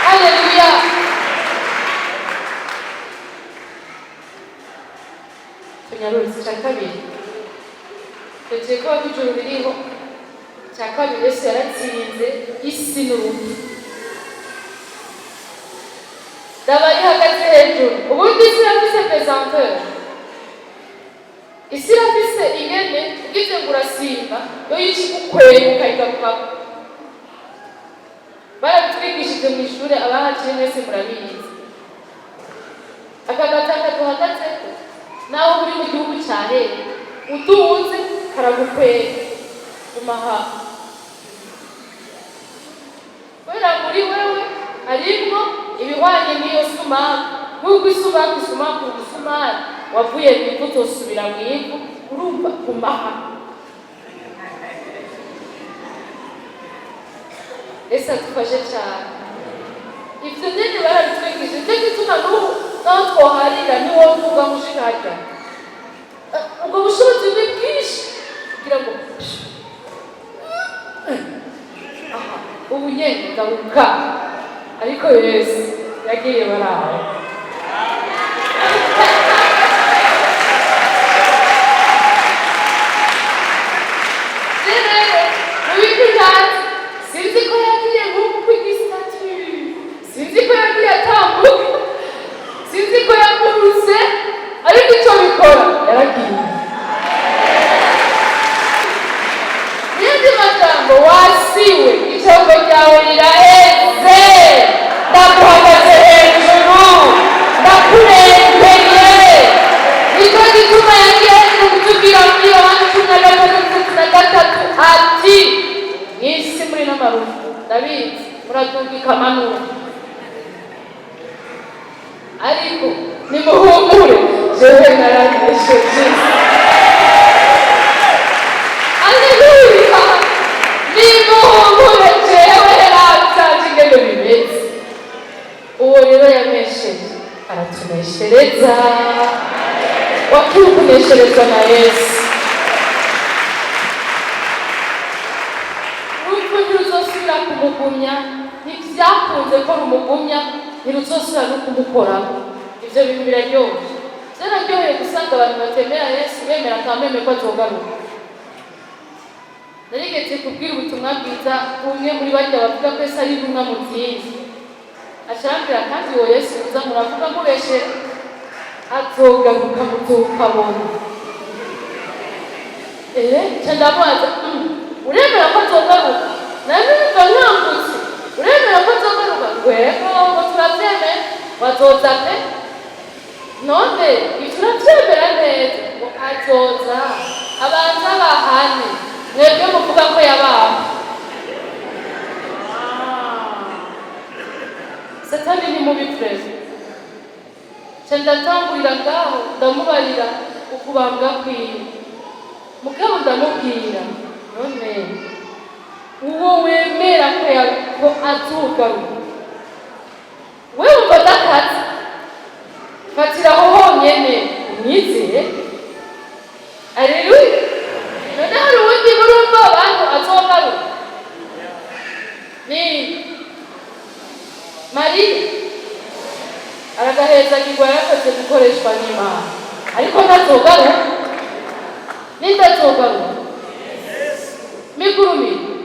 Haleluya. Tunyarutse icya kabiri. Tugiye kuba ko ijuru ririho. Icya kabiri, Yesu yaratsinze isi n'urupfu. Daba ihagaze hejuru. Ubundi isi irafise pesanteur, isi irafise ingene ugize ngo urasimba, yo yica igukwega ukayigarukako. Barabitwigishije mu ishuri, abahaciye mwese murabizi. Aka gataka duhagazeko, naho uri mu gihugu cya hehe, uduze karagukwega, umaha, kubera muri wewe harimwo ibihwanye n'iyo sumaku. Nk'uko isumaku isumaku umusumari, wavuye mu ivu utosubira mu ivu. Urumva, umaha. Yesu adufashe cyane. Ibyo nyine barabitwigishije. Nicyo gituma n'ubu naho twoharira, ntiwovuga ngo ushika harya. Ubwo bushobozi ni bwinshi kugira ngo aha ubu nyene garuka. Ariko Yesu yagiye baraho. Rero mu bintu ntazi, sinzi ko yagiye nk'uku kw'igisitati, sinzi ko yagiye atambuka, sinzi ko yagurutse, ariko icyo bikora yaragiye. Yandi majambo, wasiwe, ijambo ryawe riraheze, ndaguhagaze hejuru, ndakurengeye. Nicyo gituma yagiye hejuru kutubwira muri Yohana 13:33 ati: "Mw'isi muri n'amarufu, ndabizi, muraduga ikamanura, ariko nimuhumure, jewe naranesheje." Aleluya! Nimuhumure, jewe yarabyaje ingene bimeze. Uwo rero yanesheje aratuneshereza. Wakiri kunesherezwa na Yesu. Urupfu ntiruzosubira kumugumya. Ntivyakunze ko rumugumya, ntiruzosubira no kumukoraho. Ivyo bintu biraryoshe. Byararyoheye gusanga abantu batemera Yesu bemera kameme ko azogaruka. Narigeze kubwira ubutumwa bwiza umwe muri barya bavuga ko Yesu ari intumwa mu zindi, aca arambwira: "Kandi uwo Yesu uza muravuga mubeshe, azogaruka muzokabona." Nca ndamubaza: Uremera ko azogaruka?" Nanumva nkangutse. "Uremera ko azogaruka?" Ngo: "Yego." Ngo: "Turavyemera, wazoza pe." "None ivyo uravyemera neza?" Ngo: "Azoza abanza bahane mwebwe muvuga ko yabaho." Ah. Satani ni mubi vraiment. Nca ndatangurira ngaho, ndamubarira ukubambwa kwiwe. Mugabo ndamubwira: "None uwo wemera ko azogaruka, we wumva adakaze? Fatira aho honyene umwizere." Aleluya! None hari uwundi murumva abantu azogaruka? Ni Mariya. Aragahezagirwa, yarakoze gukoreshwa n'Imana, ariko ntazogaruka. Ninde azogaruka? Miguru miguru.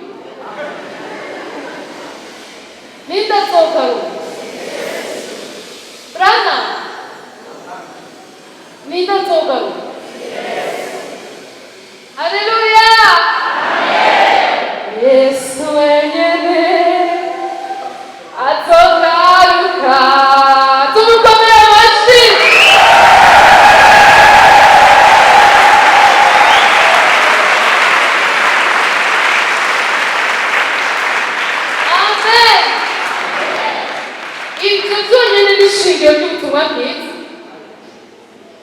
Ninde azogaruka? Brana. Ninde azogaruka? Haleluya! Yesu wenyene azogaruka. Tumukomere amashyi. Amen. Ibyo byonyine ni ishingiro ry'ubutumwa bwiza.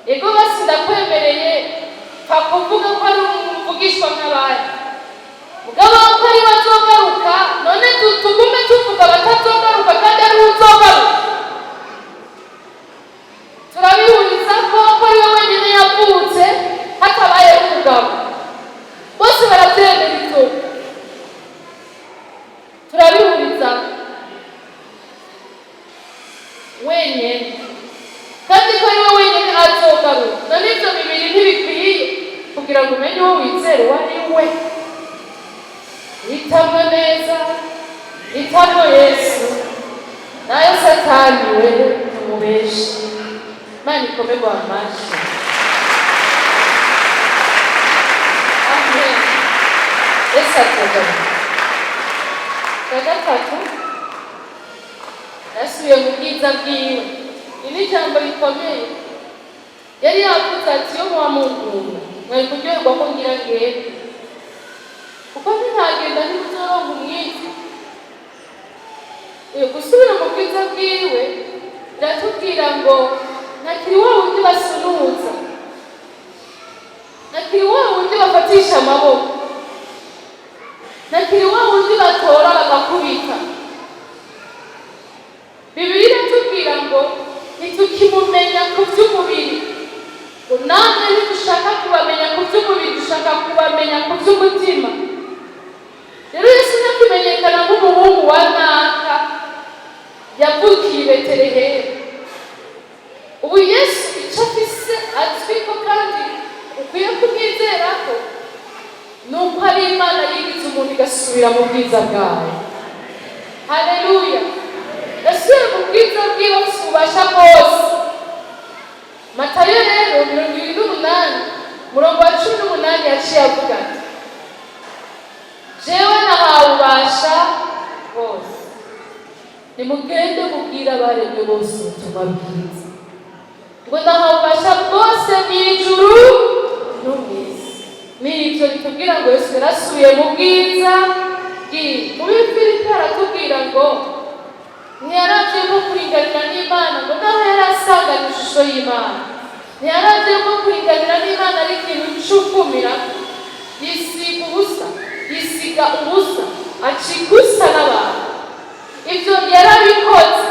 Ego, basi ndakwemereye, pfa kuvuga ko ari umuvugishwa nk'abandi. Mugabo ko ari we azogaruka, none tugume tuvuga abatazogaruka kandi ari we uzogaruka? Turabihuriza ko ari we wenyine yavutse hatabayeho umugabo. Bose barabyemera ibyo, turabihuriza wenyine, kandi ko ari we wenyine azogaruka. None ibyo bibiri ntibikwiye kugira ngo umenye uwo wizera uwo ari we? Hitamwo neza, hitamwo Yesu, nayo Satani we tumubeshi. Imana ikomerwa amashyi. Amen. Yesu azogaruka. Icya gatatu, yasubiye mu bwiza bwiwe. Iri ni ijambo rikomeye. Yari yavuze ati: "Iyo muba munkunda, mwari kuryoherwa ko ngira ngende, kuko ntintagenda ntimuzoronka umwiza." Gusubira mu bwiza bwiwe biratubwira ngo ntakiri wa wundi basunuza, ntakiri wa wundi bafatisha amaboko, ntakiri wa wundi batora bagakubita. Bibiliya iratubwira ngo ntitukimumenya ku by'umubiri, ngo namwe ntidushaka kubamenya ku by'umubiri, dushaka kubamenya ku by'umutima. Rero Yesu ntakimenyekana nk'umuhungu wa naka yavukiye i Betelehemu. Ubu Yesu icyo afise azwi ko kandi ukwiye kumwizera ko ni uko ari Imana yigize umuntu, igasubira mu bwiza bwayo. Haleluya! Yasubiye mu bwiza bwiwe, afise ububasha bwose. Matayo rero 28, umurongo wa 18, yaciye avuga ati: "Jewe nahawe ububasha bwose, nimugende mubwire abaremwe bose ubutumwa bwiza." Ngo nahawe ububasha bwose mu ijuru no mu isi. Ni ibyo bitubwira ngo Yesu yarasubiye mu bwiza bwiwe. Mu Bifilipi aratubwira ngo ntiyaravye ko kuringanira n'Imana, ngo naho yari asanganye ishusho y'Imana, ntiyaravye ko kuringanira n'Imana ari ikintu c'ukumira. Yisiga ubusa, yisiga ubusa, acika usa n'abantu. Ibyo yarabikoze,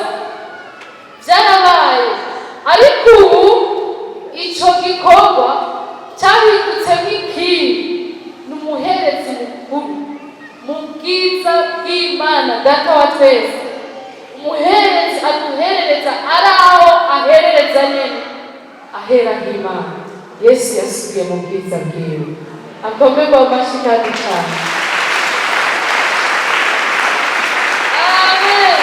byarabaye. Ariko ubu ico gikorwa cyahindutse nk'ikindi. Ni umuherezi mukuru mu bwiza bw'Imana Data wa twese, umuherezi. Aduherereza ari aho aherereza nyene, ahera h'Imana. Yesu yasubiye mu bwiza bwiwe. Akomerwa amashyi kandi cyane. Amen.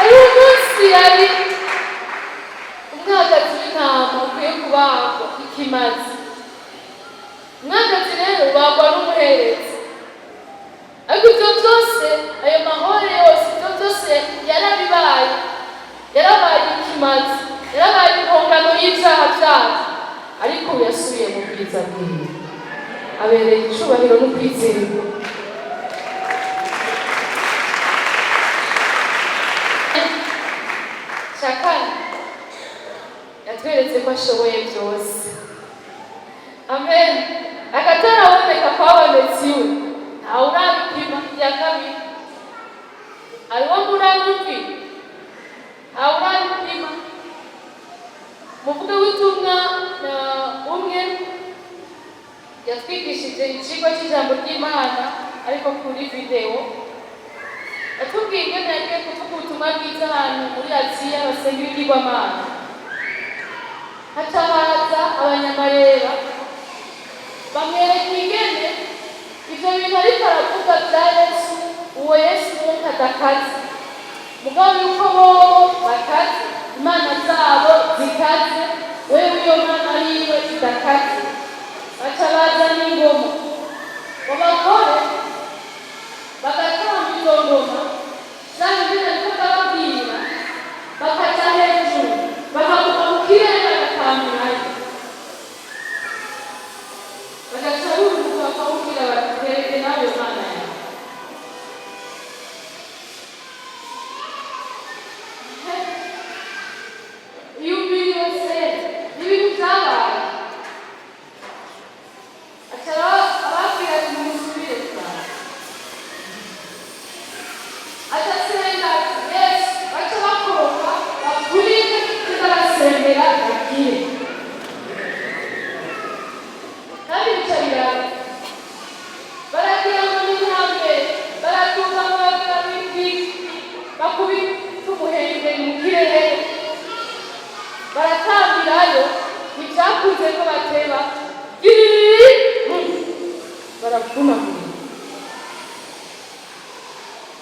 Ari umunsi yari umwagazi w'intama ukwiye kubagwa ikimazi. Umwagazi rero ubagwa n'umuherezi, ariko ibyo byose, ayo mahore yose, ibyo byose yarabibaye. Yarabaye ikimazi, yarabaye impongano y'ibyaha byacu, ariko ubu yasubiye mu bwiza bwiwe, abereye icubahiro no kwizerwa. Cya kane, yatweretse ko ashoboye byose. Amen. Akataraboneka kwabonetse iwe, ntawe urabipima. Iya kabiri, hariho muranyumvi, ntawe urabipima. Muvuga w'itumwa na umwe yatwigishije icigwa cy'ijambo ry'Imana, ariko kuri videwo, yatubwiye ingene yagiye kuvuga ubutumwa bwiza ahantu muri Aziya basenga ibigirwamana. Haca haza abanyamareba, bamwereka ingene ivyo bintu ariko aravuga bya Yesu, uwo Yesu mwuka adakaze, mugabo yuko bobo bakaze, imana zabo zikaze, wewe iyo mana yiwe idakaze. Baca bazana ingoma ngo bakore, bagatamba izo ngoma za bindi nariko ndababwira, bakaja hejuru, bakaguma mu kirere, bagatambirayo, bagaca bururuka, bakamubwira bati: "Twereke nawe Mana yawe." Iyumvire yose n'ibintu byabaye. Aca ababwira ati: "Nimusubire cyane." Aca asenga ati: "Yesu." Baca bakoroka, bavunike, kuza basengera bakire, kandi bica biraba. Baragira ngo ni intambwe, baraduga ngo bagera bakubita umuhengeri mu kirere, baratambirayo. Ntibyakunze ko bateba, baravunagurika,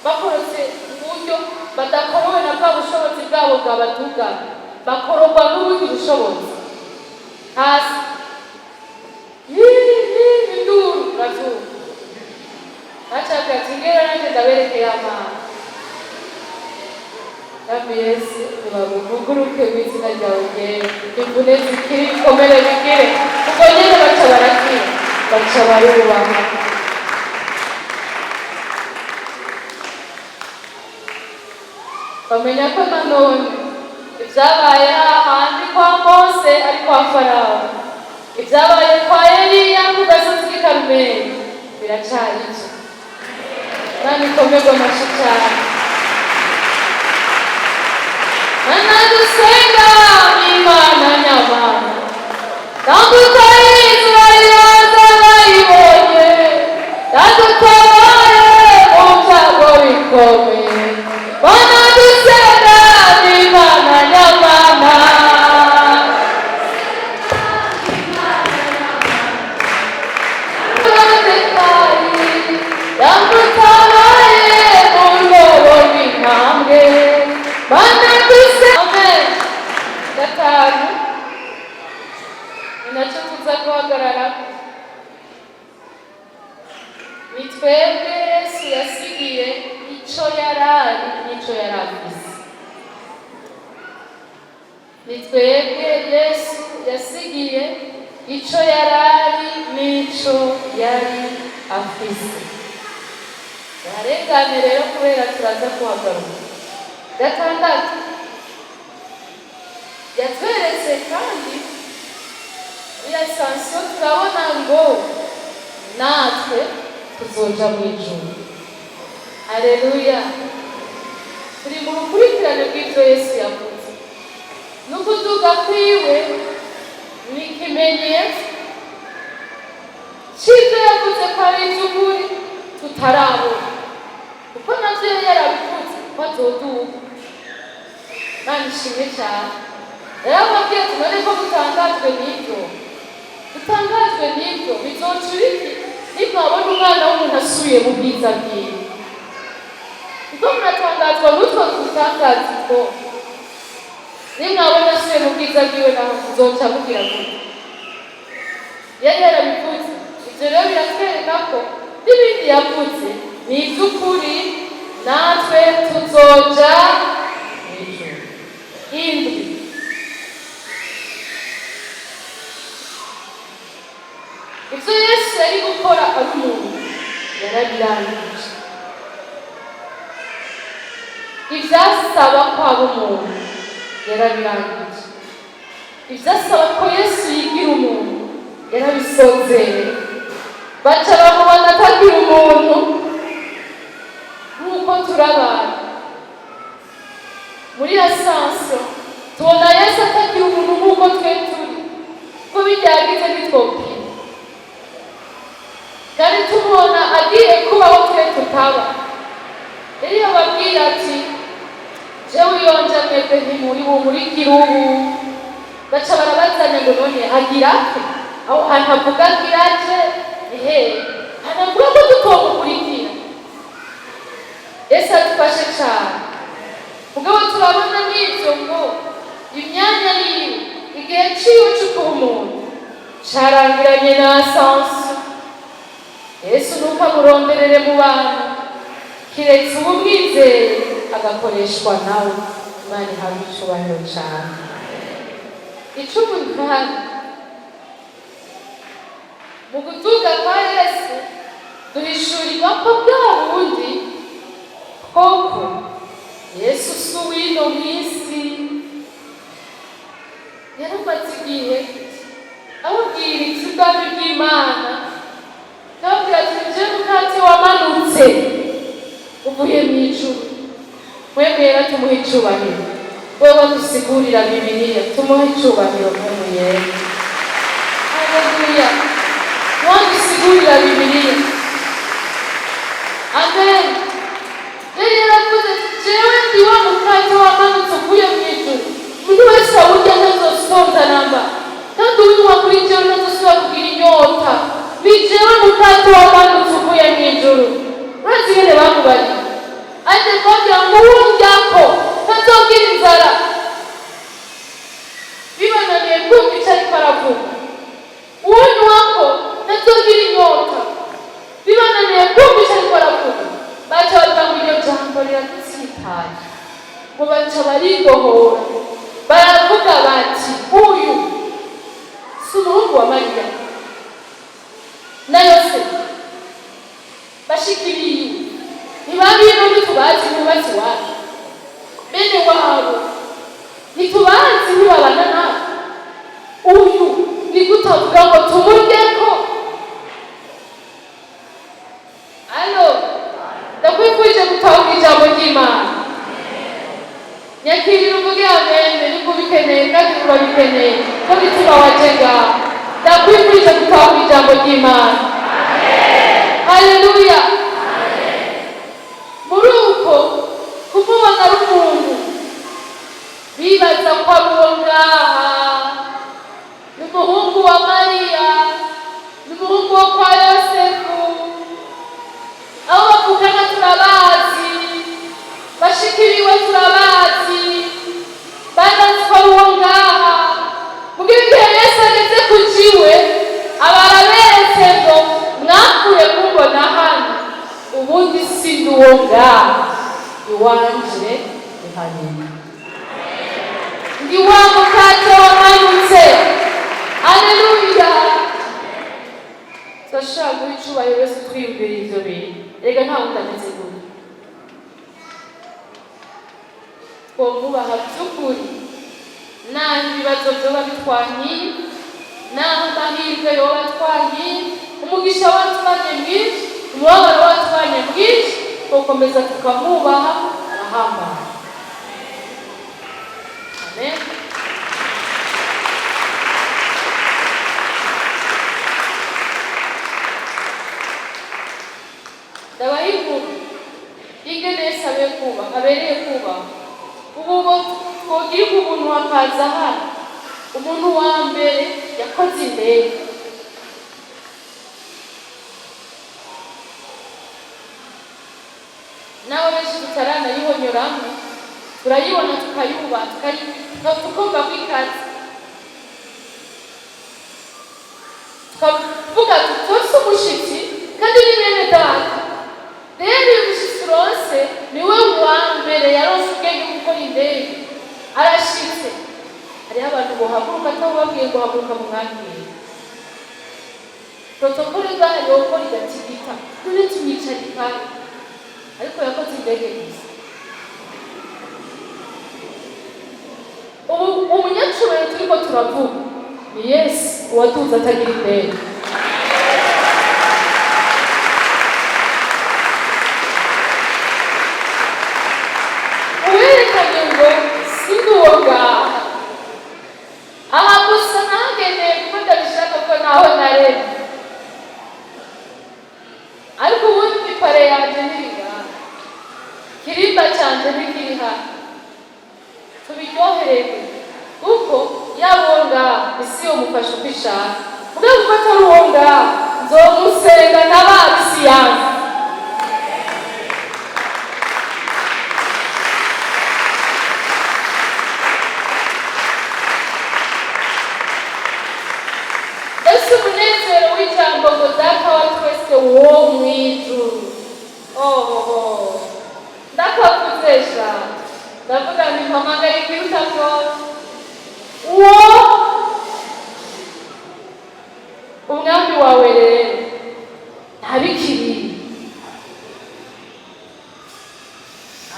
bakorotse uburyo badakorowe na bwa bushobozi bwabo bwabatugana, bakororwa n'ubundi bushobozi hasi. Induru bazuba bacabwa ati: "Ngera nanjye ndaberekeye amazi." Mwami Yesu, nibabuvuguruke mu izina ryawe ryera, imvune zikire, ibikomere bikire. Ubwo nyene baca barakira, baca barubaha. Bamenya ko nanone ibyabaye hahandi kwa Mose ari kwa Farawo, ibyabaye kwa Eliya ku gasozi k'i Karumeli biracari ivyo. Imana ikomerwe amashyi cyane. Mana dusenga ni Imana nyamana, tambuka inzira yaza bayibonye, yadutabaye mu byago bikomeye. Mana dusenga ni Imana nyamana. Yadutabaye mu rwobo rw'intambwe. Mana dusenga. Amen. Gatanu, ni nacyo tuza guhagarara. Ni twebwe Yesu yasigiye icyo yarari n'icyo yari afise. Ni twebwe Yesu yasigiye icyo yarari n'icyo yari afise. Tuharengane rero, kubera turaza kuhagaruka. Gatandatu, yatweretse kandi muri ascension, turabona ngo natwe tuzoja mu ijuru. Aleluya! Turi mu rukurikirane rw'ibyo Yesu yavuze, n'ukuduga kwiwe ni ikimenyetso c'ibyo yavuze ko ari iby'ukuri tutarabona, kuko navyo yari yarabivuze ko azoduga. Imana ishimwe cyane. Rero ababwira ati none ko mutangajwe n'ibyo, mutangajwe n'ibyo, bizoca ibiki nimwabona Umwana w'umuntu asubiye mu bwiza bwiwe? Kuko muratangazwa n'utwo dutangaza utwo, nimwabona asubiye mu bwiza bwiwe naho muzoca mugira gute? Yari yarabivuze. Ibyo rero biratwereka ko n'ibindi yavuze ni iby'ukuri, natwe tuzoja mw'ijuru. Indwi, ibyo Yesu yari gukora ari umuntu yarabirangije. Ibyasaba ko aba umuntu yarabirangije. Ibyasaba ko Yesu yigira umuntu yarabisozeye. Baca bamubona atagira umuntu nk'uko turabana. Muri Ascension tubona Yesu atagira umuntu nk'uko twe turi, ko bijyagize ntitwopima, kandi tumubona agiye kubaho twe tutaba. Rero iyo babwira ati jewe iyonja mwebwe ntimuri bumurikire ubu, baca barabazanya ngo none agira ate? Aho hantu avuga agira ate ni hehe? Hantu avuga ko tutomukurikira? Yesu adufashe cyane. Mugabo turabona n'ibyo ngo imyanya yiwe, igihe ciwe co kuba umuntu carangiranye na Ascension. Yesu ntukamuronderere mu bantu, kiretse uba umwizeye agakoreshwa nawe. Imana ihabwe icubahiro cane. 18, mu gutuga kwa Yesu duhishurirwa ko bwa bundi koko Yesu si uw'ino mw'isi. Yaramaze igihe ababwira iby'ubwami bw'Imana, ababwira ati jewe mukate wamanutse uvuye mu ijuru. Mwemwe tumuhe icubahiro. Wewe wadusigurira Bibiliya, tumuhe icubahiro. Mwemwe yera, haleluya, wadusigurira Bibiliya, amen. Rero yaravuze ati jewe ndi wa mukate wamanutse uvuye mu ijuru, umuntu wese awurya ntazosonza namba, kandi uwinywa kuri jewe ntazosubira kugira inyota. Ni jewe mukate wamanutse uvuye mu ijuru. Urazi ingene bamubariye? Aje kubabwira ngo uwuryako ntazogira inzara, bibananiye kumva icyo ariko aravuga. Uwunywako ntazogira inyota, bibananiye kumva icyo ariko aravuga. Baca bavuga ngo iryo jambo riradutsitaye, ngo baca baridohora, baravuga bati uyu si umuhungu wa Mariya na Yosefu? Bashiki biwe ntibabino? Ntitubazi? Ntubazi iwacu? Bene wabo ntitubazi? Ntibabana natwe? Uyu ni gute avuga ngo tumuryeko? Alo, ndakwifurije gutahura ijambo ry'Imana. Nyakirira uvuge amen niko ubikeneye, kandi urabikeneye ko gituma waje ngaha. Ndakwifurije gutahura ijambo ry'Imana. Haleluya. Muri uko kumubona ari umuntu, bibaza ko ari uwo ngaha, ni umuhungu wa Mariya, ni umuhungu wo kwa Yosefu, abo bavukana turabazi, bashiki biwe turabazi, barazi ko ari uwo ngaha. Mugira igihe Yesu ageze ku jiwe, aba araberetse ngo mwakwiye kumbona hano, ubundi si ndi uwo ngaha, iwanje ni hanini, ndi wa mukate wamanutse. Aleluya. Turashobora guha icubahiro Yesu twiyumvira ivyo bintu. Erega nta wundi ameze gutyo. Twomwubaha by'ukuri naho ibibazo vyoba bitwankiye, naho amahirwe yoba atwankiye, umugisha watubanye mwinshi, umubabaro watubanye mwinshi, twokomeza tukamwubaha. Arahambaye, amen. Ndabaha inkuru y'ingene Yesu abereye kubaha, abereye kubaha. Ubu bo Twogirirwa ubuntu hakaza hano umuntu wa mbere yakoze indege. Nawe benshi tutaranayihonyoramo, turayibona, tukayubaha, tukumva ko ikaze, tukavuga tuti umushitsi kandi ni bene data. Rero uyu mushitsi uronse niwe wa mbere yaronse ubwenge bwo gukora indege, arashitse. Hariho abantu bohaguruka atababwiye ngo haguruka mu mwakire, protocole ngaha yokora igatigita, none tumwicarika, ariko yakoze indege gusa. Ubu umunyacubahiro turiko turavuga ni Yesu, uwaduze atagira indege. Uwerekanye ngo sindi uwo ngaha aha gusa, ntagendeye kuko ndabishaka ko naho naremye, ariko ubundi palais yanje ntiri ngaha, kirimba canje ntikiri hano. Tubiryohererwe kuko yaba uwo ngaha, isi yomufasha uko ishaka, mugabo kuko atari uwo ngaha, nzomusenga ntabara isi yanjye. Mbese umunezero w'ijambo ngo "Data wa twese wo mu ijuru", ohoho, ndakavuze sha, ndavuga nti mpamagara ikiruta byose, uwo umwami wawe rero ntabikiriye.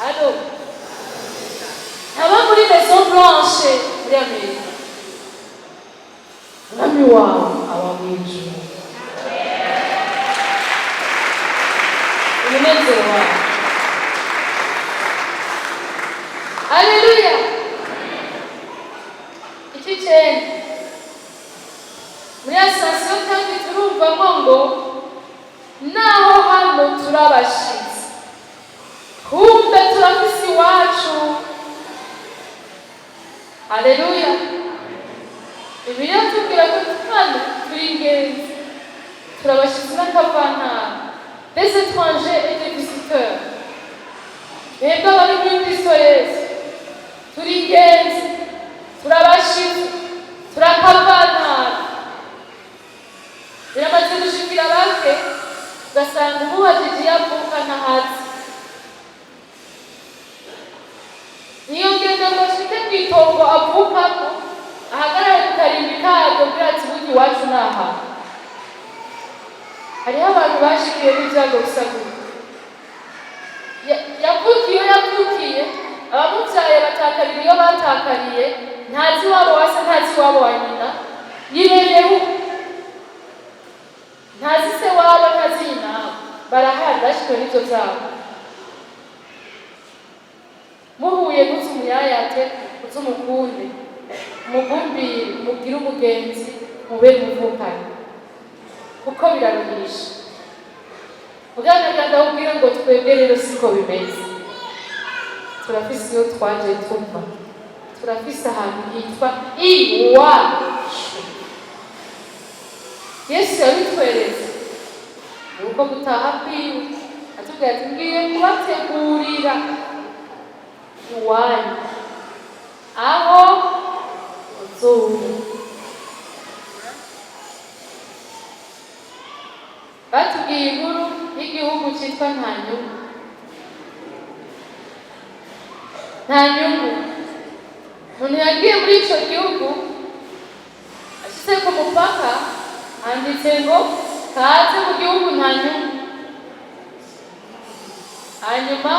Allô, ntaba muri Maison Blanche muri Amerika, umwami wawe aba mu ijuru. Umunezero wawe, aleluya. Iki cenda muri Ascension kandi turumvamo ngo naho hano turabashitsi, kumbe turafise iwacu. Aleluya. Bibiliya tubwira ko hano turi ingenzi, turabashitsi n'akavantara, des étrangers et des visiteurs. Mwebwe abari muri Kristo Yesu, turi ingenzi, turabashitsi, turakavantara. Biramaze gushikira bake, ugasanga umubajije iyo avuka ntahazi. Niyo ngendo ngo ashike mw'itongo avukamo, ahagarare ku karimbi karyo kugira ati burya iwacu ni aha. Hariho abantu bashikiwe n'ibyago bisa gutya. Yavukiye iyo yavukiye, abamubyaye batakarira iyo batakariye, ntazi iwabo wa se, ntazi iwabo wa nyina, yibereho, ntazi se wabo, ntazi nyina. Barahari bashikiwe n'ibyo byago. Muhuye ntuzi umuyayate, uzi umukunde, umugumbire, umubwire umugenzi, mube muvukanye, kuko biraruhisha. Muganga ndawubwire ngo twebwe rero siko bimeze. Turafise iyo twaje tuva, turafise ahantu hitwa iwacu. Yesu yabitweretse ni uko gutaha kwiwe, atubwira ati ngiye kubategurira iwanyu aho uzuba. Batubwiye inkuru y'igihugu cyitwa Nta Nyungu. Nta nyungu. Umuntu yagiye muri icyo gihugu, ashyize ku mupaka handitse ngo kaze mu gihugu nta nyungu. Hanyuma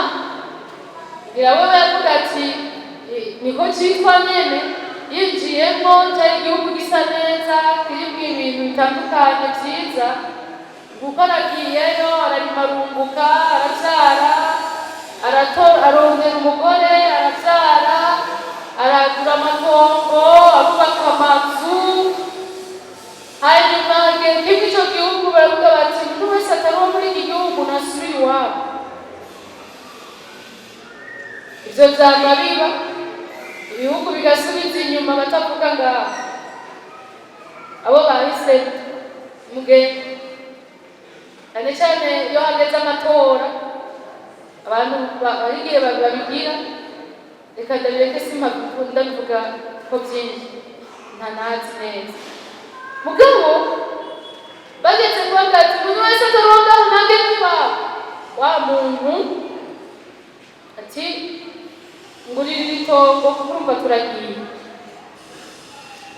ngira we yavuga ati niko cyitwa nyene. Yinjiyemo, cyari igihugu gisa neza, kirimo ibintu bitandukanye byiza, kuko aragiyeyo, ararima, arunguka, arabyara, arongera umugore, arabyara, aragura amatongo, arubaka amazu. Hanyuma igihe kimwe icyo gihugu baravuga bati umuntu wese atari uwo muri iki gihugu ntasubire iwabo. Ibyo byama biba. Ibihugu bigasubiza inyuma batavuga ngaho abo bahise mugende, cyane cyane iyo hageze amatora. Abantu hari igihe babigira. Reka ndabireke, simpakunda bivuga ko byinshi nta ntazi neza. Mugabo bageze kubaga ati umuntu wese ataronga unange kuba wa muntu, ati ngurira iri tongo kuko urumva turagiye,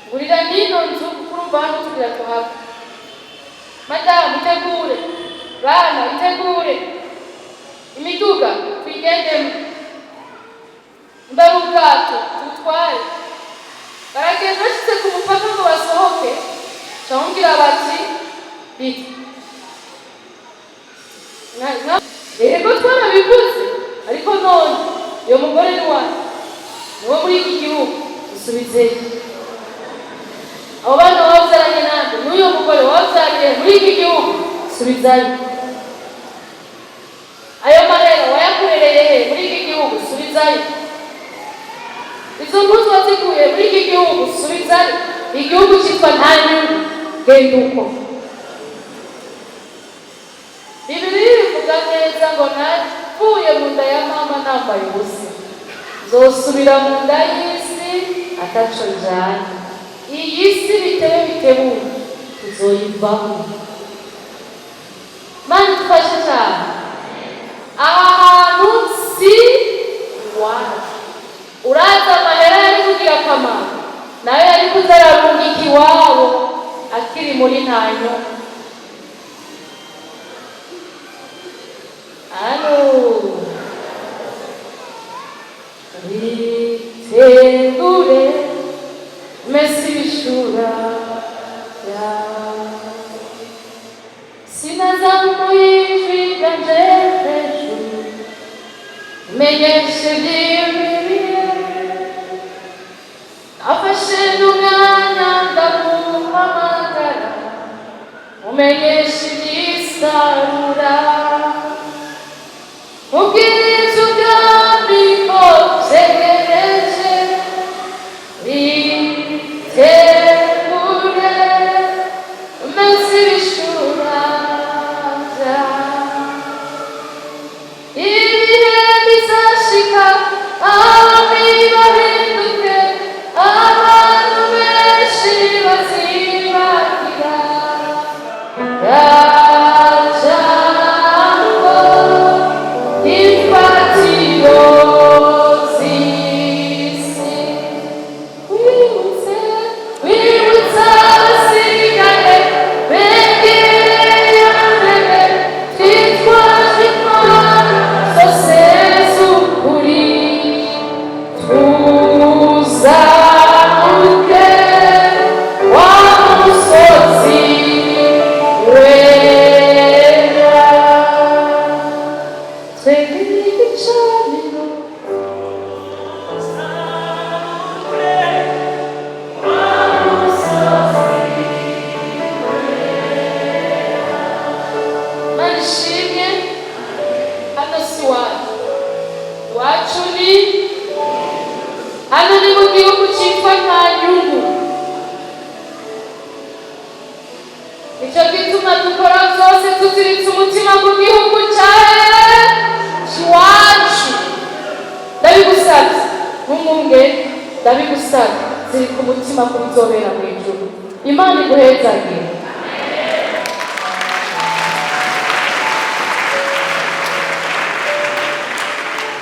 ngurira n'ino nzu kuko urumva hano tugira tuhava, madamu itegure, bana itegure, imiduga tuyigendemo, mbari ubwato tubutware. Baragenda, bashitse ku mupaka ngo basohoke, camubwira bati biti yego twarabivuze, ariko none uyo mugore ni wacu, niwo muri iki gihugu, usubizeyo. Abo bana wabyaranye nande? N'uyo mugore wabyariye muri iki gihugu, subizayo. Ayo mahera wayakorereye he? Muri iki gihugu, subizayo. Izo mpuzu wazikuye muri iki gihugu, subizayo. Igihugu cyitwa nta nyungu, genda uko. Bibiliya ivuga neza ngo napfuye mu nda ya mama nambaye ubusa, nzosubira mu nda y'isi ataco njanye. Iyi si bitebe bitebuye tuzoyivamo. Mana idufashe cyane. Aha hantu si iwacu. Uraza amahera yari kugira akamaro, nayo yari kuza ararungika iwabo akiri muri ntanyo. Alo, bitegure mesi ibishura byawe, sinazamuye ijwi ryanje hejuru, menyeshe iby'ibihe, afashe n'umwanya ndaguhamagara, umenyeshe iby'isarura, ubwire iby'ubwami ko byegereje, bitegure umeze ibishura byawe. Ibihe bizashika abami bahinduke, abantu benshi bazibagira jambo imfatiro z'isi. Wibutse, wibutse abasigaye begereye mbere, twitwaje intwaro zose z'ukuri, tuzamuke wa musozi wera, twegere igicaniro. Mana ishimwe. Hano si iwacu, iwacu ni hano, ni mu gihugu cyitwa nta nyungu. Nicyo gituma dukora byose tuziritse umutima ku gihugu cyacu iwacu. Ndabigusabye nk'umwungere, ndabigusabye, zirika umutima ku bizobera mu ijuru. Imana iguhezagire.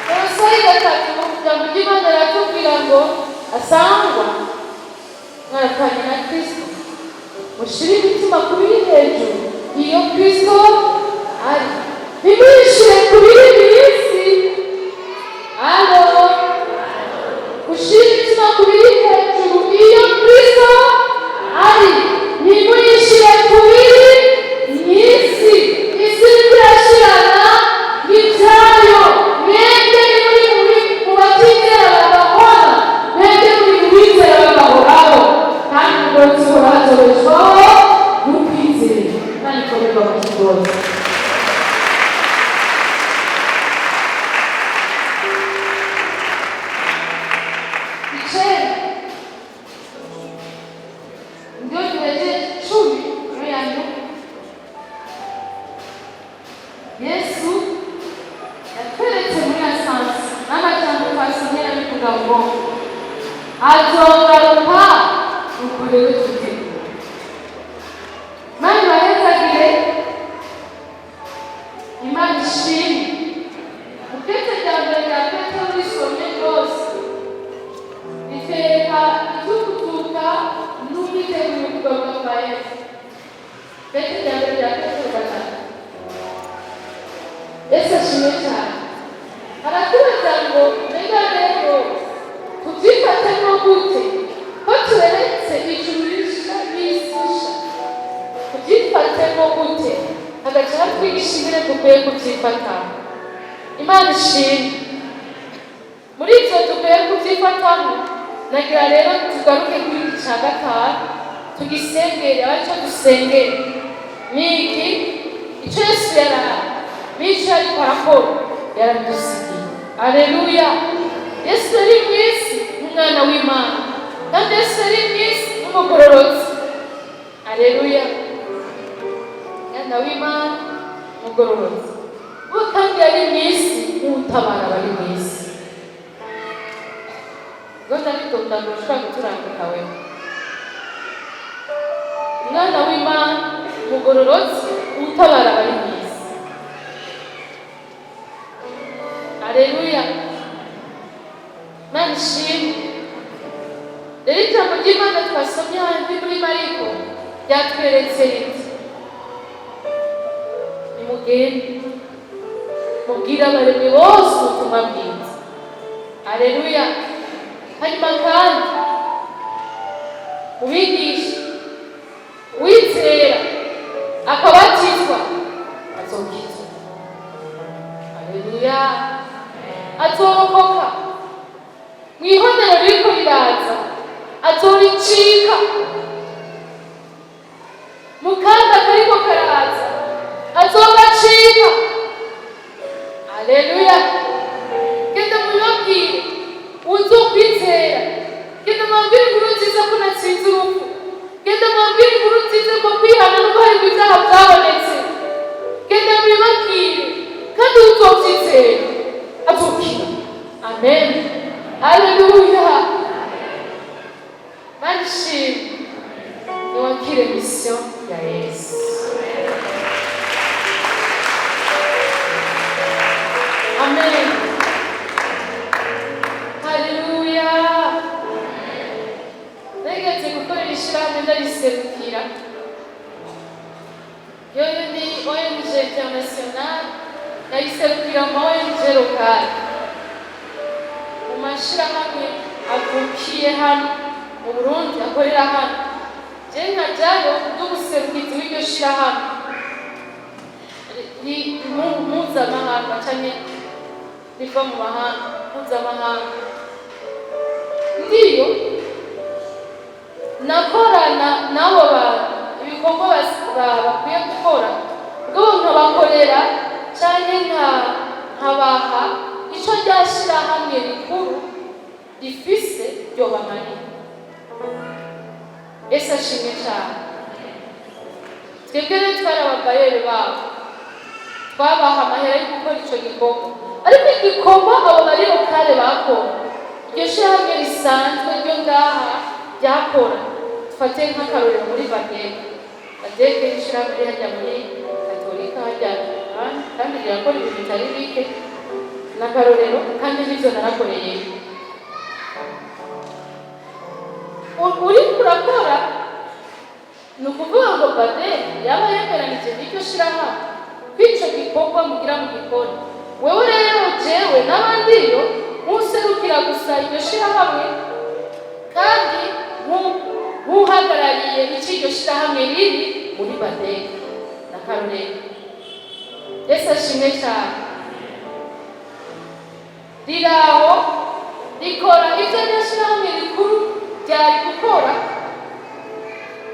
Kolosayi 3, ijambo ry'Imana riratubwira ngo asangwa mwaratanye na Kristo, mushire imitima ku biri hejuru iyo Kristo ari, ntimwishire ku biri mu isi. Alo, mushire imitima ku biri hejuru iyo Kristo ari, ntimwishire ku biri mu isi. Isi irashirana n'ibyayo. Mwebwe ni muri mu batizera bagahora, mwebwe muri mu bizera bagahoraho, kandi umugororotsi uhoraho azobeshwaho n'ukwizera. Imana ikomeze amashyi rwose. Rivuga ngo azogaruka, nuko rero twitegure. Imana ibahezagire, Imana ishimwe. Ikete rya mbere rya Petero risomye rwose ritwereka itukutuka n'umwiteguro kugaruka kwa Yesu. Ikete rya mbere rya Petero 3. Yesu ashimwe cyane. Aratubaza ngo mbega rero tubyifatemo gute, ko tureretse ijuru risha n'isi nsha? Tubyifatemo gute? Hagaca hatwigisha ingene dukwiye kubyifatamo. Imana ishimwe. Muri ibyo dukwiye kubyifatamo, nagira rero tugaruke kuri iki cya gatanu, tugisengere. Aba aricyo dusengere. Ni iki? Icyo Yesu yarara n'icyo yariko arakora yarabidusigiye. Aleluya! Yesu yari mu isi nk'umwana w'Imana, kandi Yesu yari mu isi nk'umugororotsi. Aleluya! Umwana w'Imana, umugororotsi we, kandi yari mu isi nk'utabara abari mu isi. Ngo ndabitonda ngo ushobora guturambika wewe. Umwana w'Imana, umugororotsi, utabara abari mu isi. Aleluya! Imana ishimwe. Rero ijambo ry'Imana twasomye handi muri Mariko ryatweretse riti: "Nimugende mubwire abaremwe bose ubutumwa bwiza." Aleluya! Hanyuma kandi mubigishe, uwizera akabatizwa azokizwa. Aleluya! Azorokoka mu ihonero ririko riraza, azoricika mu kaga kariko karaza, azogacika. Aleluya! Genda mubibabwire, uzokwizera. Genda mubabwire inkuru nziza ko natsinze urupfu. Genda mubabwire inkuru nziza ko kwihana no guharirwa ibyaha byabonetse. Genda mubibabwire, kandi uzovyizera azokira. Amen, haleluya! Mana ishimwe. Niwakire mission ya Yesu. Amen, haleluya! Nageze gukorera ishirahamwe, ndariserukira. Yoyo ni ONG international, ndayiserukira mu ONG locale, mu mashirahamwe avukiye hano mu Burundi, akorera hano. Je nkajayo ndi umuserukizi w'iryo shirahamwe mpuzamahanga canke riva mu mahanga, mpuzamahanga. Ndiyo nakorana n'abo bantu ibikorwa bakwiye gukora, ubwo nkabakorera canke nkabaha ico rya shirahamwe rikuru rifise ryobamarira. Yesu ashimwe cyane. Twebwe rero twari ababayeri babo, twabaha amahera yo gukora ico gikorwa, ariko igikorwa abo bari locale bakora, iryo shirahamwe risanzwe ryo ngaha ryakora. Dufate nk'akarorero muri Badeke. Badeke ni ishirahamwe riri hajya muri Katolika hajya, kandi rirakora ibintu bitari bike. N'akarorero, kandi n'ivyo narakoreye. Uriko urakora, ni ukuvuga ngo Badeke yaba yemeranije n'iryo shirahamwe kw'ico gikorwa mugira mu gikora. Wewe rero, jewe n'abandi, iyo nkuserukira gusa iryo shirahamwe, kandi nk'uhagarariye ico iryo shirahamwe riri muri Badeke. N'akarorero. Yesu ashimwe cyane. Riraho rikora ibyo iryo shirahamwe rikuru ryari gukora,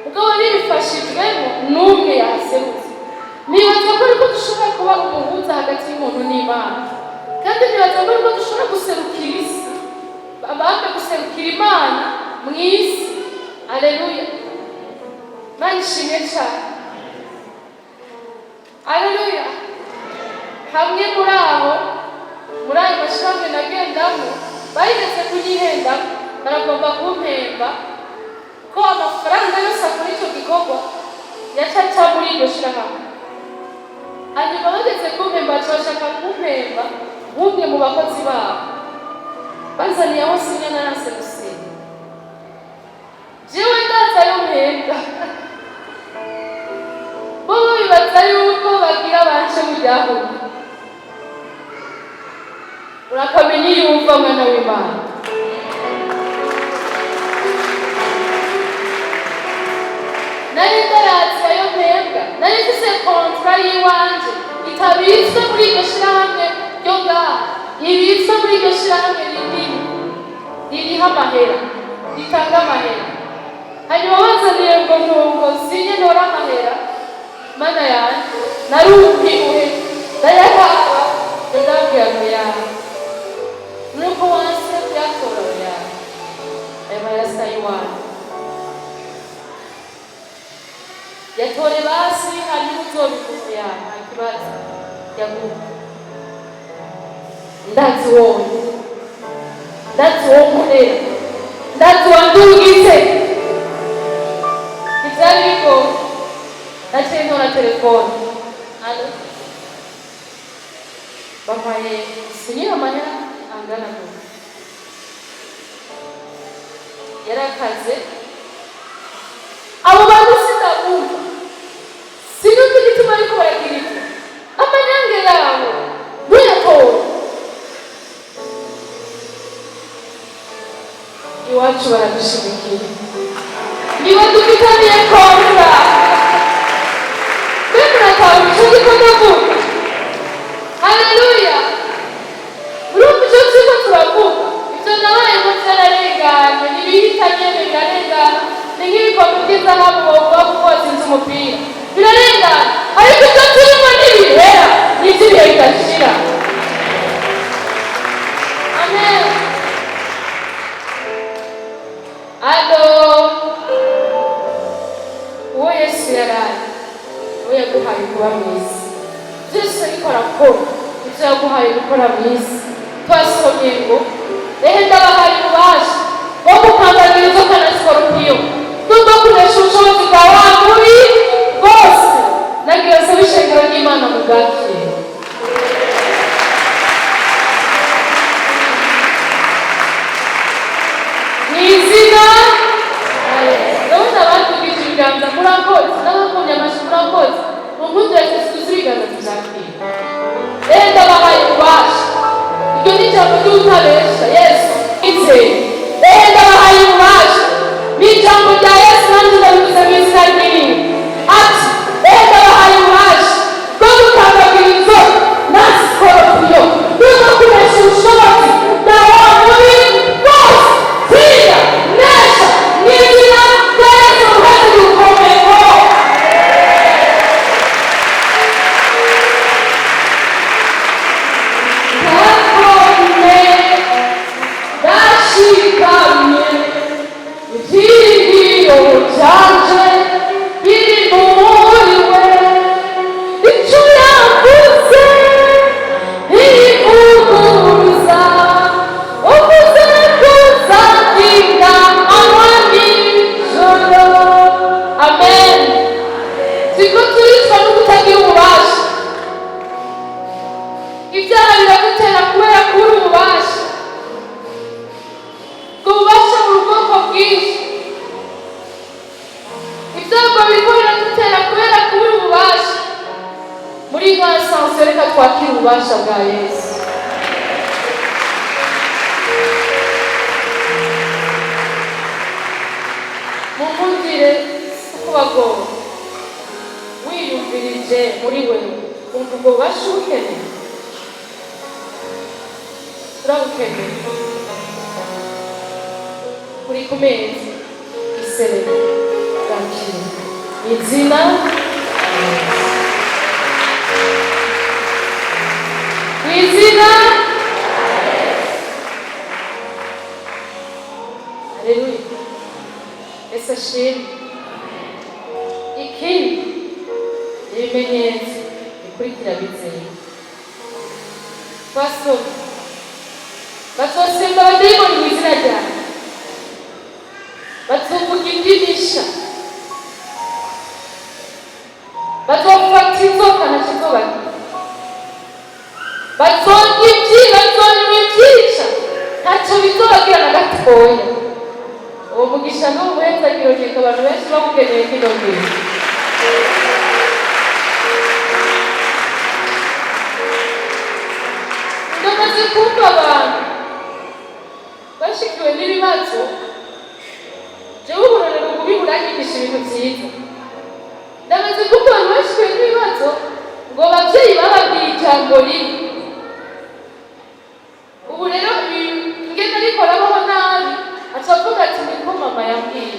mugabo ribifashijwemo n'umwe yahaserutse. Nibaza ko ariko dushobora kuba umuhuza hagati y'umuntu n'Imana, kandi nibaza ko ariko dushobora guserukira isi, abandi guserukira Imana mu isi. Aleluya! Imana ishimwe cyane. Aleluya! Hamwe muri aho, muri ayo mashirahamwe nagendamo. Barigeze kunyihenda, baragomba kumpemba ko amafaranga yose akora icyo gikorwa yaca aca muri iryo shirahamwe. Hanyuma bageze kumpemba, baca bashaka kumpemba nk'umwe mu bakozi babo. Banzaniye aho sinya, naranse gusinya. Jewe ndazi ayo mpembwa, bo bibaza yuko bagira bance mu ryahumye. Urakamenya iyo uva, mwana w'Imana. Nari ndaratse ayo mpembwa, nari mfise contrat y'iwanje itabitswe muri iryo shirahamwe ryo ngaha, ibitswe muri iryo shirahamwe rinini ririho amahera, ritanga amahera. Hanyuma banzaniye ngo sinye ntore amahera, mana yanje, narumiwe, ndayahaba. Ndababwira ngo yawe nuko wanse kuyatora, yawe ayo mahera si ay'iwanyu, yatore basi, hanyuma uzobigumu yawe, nta kibazo yaguha. Ndazi wowe, ndazi wowe nkorera, ndazi wandungitse. Ntivyari bigoye, naciye ntora telefone: "Allô, bampaye sinyira amahera angana gutya." Yarakaze. Abo bantu sindabumva, sinumva igituma ariko baragira ibyo amanyange yabo. Ntuyatore. Iwacu baradushyigikiye, niba dufitaniye contrat. Mbe muratahura icyo ndiko ndavuga? Haleluya! Urumva icyo turiko turavuga? Ibyo nabayemo byararenganye, ntibihita nyene, birarengana. Ni nk'ibikombe by'izahabu wovuga kuko watsinze umupira, birarengana. Ariko ibyo turimo ntibihera, ni iby'ibihe bidashira. Amen. Allô, uwo Yesu yaraye, uwo yaguhaye kuba mu isi, byose ariko arakora ibyo yaguhaye gukora mu isi. Twasomye ngo: "Ehe, ndabahaye ububasha bwo gukandagira inzoka na sikorupiyo, n'ubwo kunesha ubushobozi bwa wa mubi bwose." Nagira nsaba ishengero ry'Imana mu bwakire. Mu izina, ndabona abadugije ibiganza, murakoze, n'abakomye amashyi, murakoze. Mu nkundira tuzi ibiganza tuzakira. Ehe, ndabahaye ububasha. Iryo ni ijambo ry'ubutabesha Yesu izeye. Ehe, ndabahaye ububasha, ni ijambo rya Yesu, nanjye ndabivuze mu izina ry'iwe. Ati: "Ehe, ndabahaye ububasha bwo gukandagira inzoka na sikorupiyo, n'ubwo kunesha ubushobozi bwa wa mubi bwose." Tsinda, nesha mu izina rya Yesu. Muheze urukomeko. Ndakome, ndashikamye, ibyiringiro byanje biri muri we. Icyo yavuze ntiyivuguruza, uvuze kuzakinga amanywa nijoro. Amen. Turiko turicwa no kutagira ububasha. Ibyaha biragutera kubera kubura ububasha. Ubwo bubasha buri ubwoko bwinshi. Ibyago biriko biradutera kubera kubura ububasha. Muri ino ascenseur, reka twakire ububasha bwa Yesu. Mumundire, si ukubagora. Wiyumvirije muri wewe, wumva ubwo bubasha ubukeneye? Turabukeneye. Uri ku meza iserero, bwakire izina, mu izina. Haleluya, ese ashimwe. Ikindi ni ibimenyetso bikurikira bizeye. Twasomye: bazosimba. Abadayimoni mu izina ryanjye, bazovuga indimi nsha, bazofata inzoka ntaco izobagira, bazorya ibyi, bazonywa ibyica ntacyo bizobagira na gatoya. Uwo mugisha n'ubuhezagiro nkeka abantu benshi babukeneye kino gihe. Ndamaze kumva abantu bashikiwe n'ibibazo. Jewe uburorero bubi buranyigisha ibintu vyiza. Ndamaze kumva abantu bashikiwe n'ibibazo ngo abavyeyi bababwiye ijambo ribi. Ubu rero ingene ariko arabaho nabi, aca avuga ati: "Niko mama yambwiye,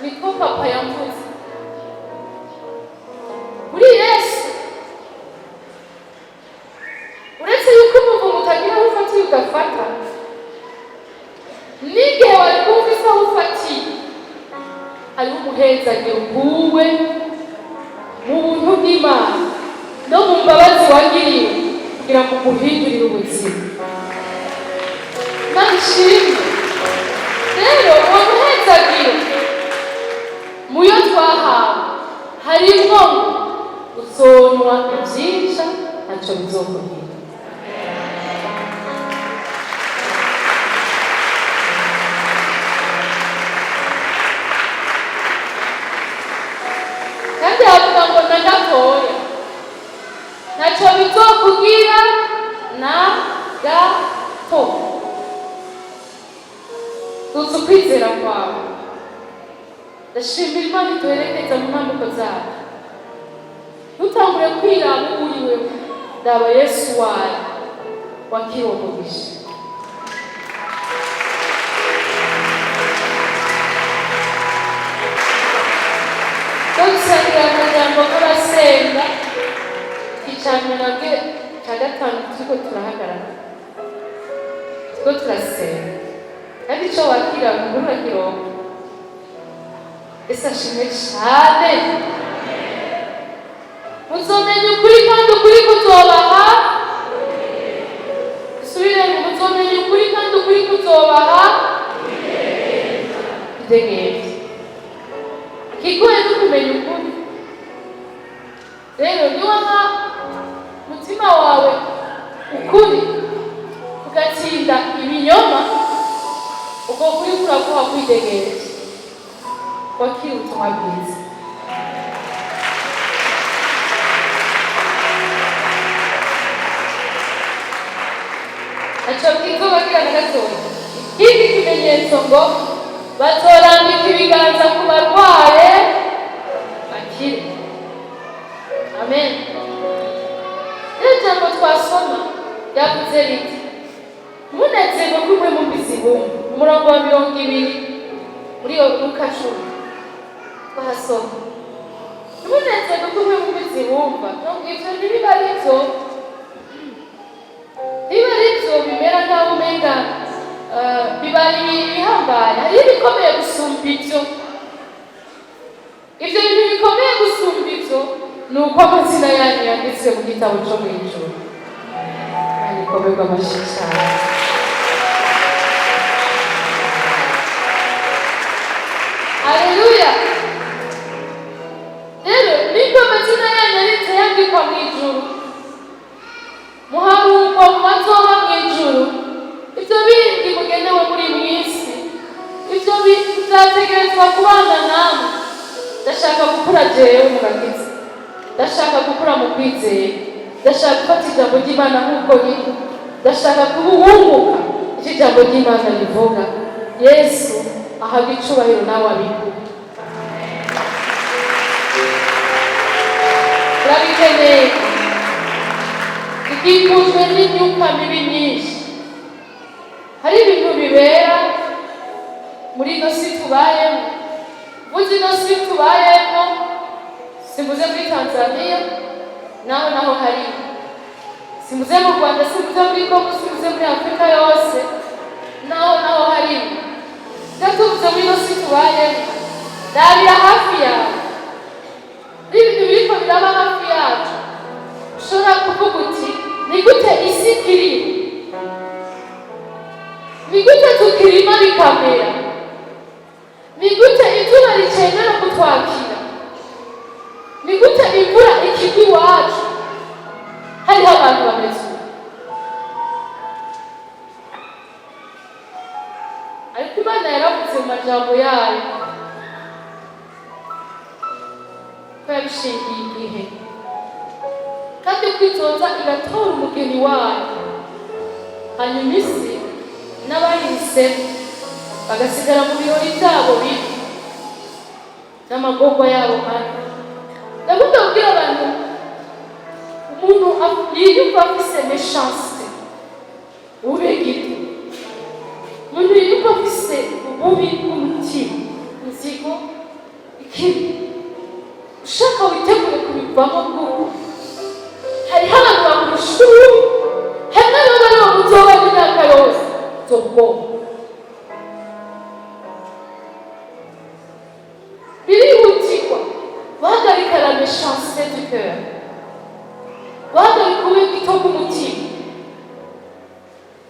niko papa yamvuze." Muri Yesu, uretse yuko umuvumo utagira aho ufatiye udafata, n'igihe wari kuba ufise aho ufatiye, hariho umuhezagiro ukuwe mu buntu bw'Imana no mu mbabazi wagiriwe kugira ngo uguhindurire ubuzima. Imana ishimwe. Rero uwo muhezagiro muyo twahawe harimwo uzonywa ibyica ntacyo bizokugira. Kandi havuga ngo na gatoya, ntacyo bizokugira na gato. Tuzi ukwizera kwawe. Ndashimira Imana ituherekeza mu ntambuko zacu. Ntutangure kwiraba uwo uri wewe, ndaba Yesu wawe wakira uwo mugisha. Dusangira amajambo nk'abasenga. Icanyuma nabwe cya gatanu, turiko turahagarara, turiko turasenga, kandi ico wakira mukuru urakironka. Ese ashimwe cane. Muzomenya ukuri kandi ukuri kuzobaha. Dusubiremo: muzomenya ukuri kandi ukuri kuzobaha idegembye. Ikigoye no kumenya ukuri. Rero niwaha mutima wawe ukuri ugatsinda ibinyoma, uko kuri kuraguha kwidegemvya. Wakira ubutumwa bwiza. Ntaco bwizobagira na gatoya. Ikindi kimenyetso ngo bazorambika ibiganza ku barwaye bakire. Amen. Rero ijambo twasoma ryavuze riti: "Munezerwe ko mwe mumvise ibumba." Umurongo wa 20 muri iyo Luka 10 twahasoma: "Ntimunezerwe ko mwe mumvise ibumba." Donc ivyo ntibiba ari vyo, niba ari byo bimera nk'aho umenga biba ibihambaye. Hariho ibikomeye gusumba ibyo. Ibyo bintu bikomeye gusumba ibyo ni uko amazina yanyu yanditswe mu gitabo cyo mu ijuru. Imana ikomerwe amashyi cyane. Haleluya. Rero nibwo amazina yanyu arinze yandikwa mu ijuru, muharugwa mu bazoba mu ijuru, ibyo bindi mugenewe muri mu isi, ibyo bizategerezwa kubana namwe. Ndashaka gukura jewe mu gakiza, ndashaka gukura mu kwizera, ndashaka gufata ijambo ry'Imana nk'uko riri, ndashaka kuba uwunguka icyo ijambo ry'Imana rivuga. Yesu ahabwa icubahiro, nawe abiguhe. Turabikeneye. Ikikujwe n'imyuka mibi myinshi. Hari ibintu bibera muri ino si tubayemo. Mvuze ino si tubayemo, simvuze muri Tanzania, naho naho hari, simvuze mu Rwanda, simvuze muri Kongo, simvuze muri Afurika yose, naho naho hari. Ibyo tuvuze muri ino si tubayemo, rabira hafi yawe n'ibintu biriko biraba hafi yacu. Ushobora kuvuga uti: "Ni gute isi ikiri?" Ni gute tukirima bikamera? Ni gute izuba ricemera kutwakira? Ni gute imvura ikigwa iwacu hariho abantu bameze uko? Ariko Imana yaravuze mu majambo yayo ko yabishingiye igihe, kandi kwitoza igatora umugeni wayo, hanyuma isi n'abahisemo bagasigara mu birori byabo bibi n'amagorwa yabo mabi. Ndakunda kubwira abantu, umuntu yiyumva afise méchanceté, ube gito. Umuntu yiyumva afise ububi bw'umutima, inzigo, ikibi, ushaka witegure kubivamo, kuko hariho abantu bakurusha ububi, hari n'ababa aribo muzoba imyaka yose uzobwonko. Birihutirwa guhagarika la méchanceté du cœur, guhagarika ububi bwito bw'umutima,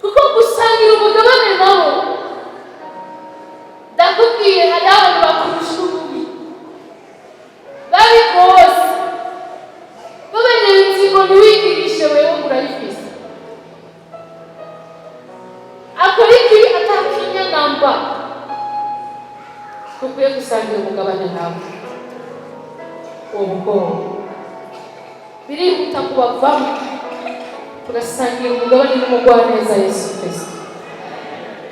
kuko gusangira umugabane nabo, ndakubwiye, hariho abantu bakurusha ububi, babi rwose, b'abanyenzigo. Ntiwigirishe wewe ngo urayifise. Akora ikibi atakinya namba. Dukwiye gusangira umugabane nawe uwo bwoba, birihuta kubavamo, tugasangira umugabane n'umugwaneza Yesu Kristo.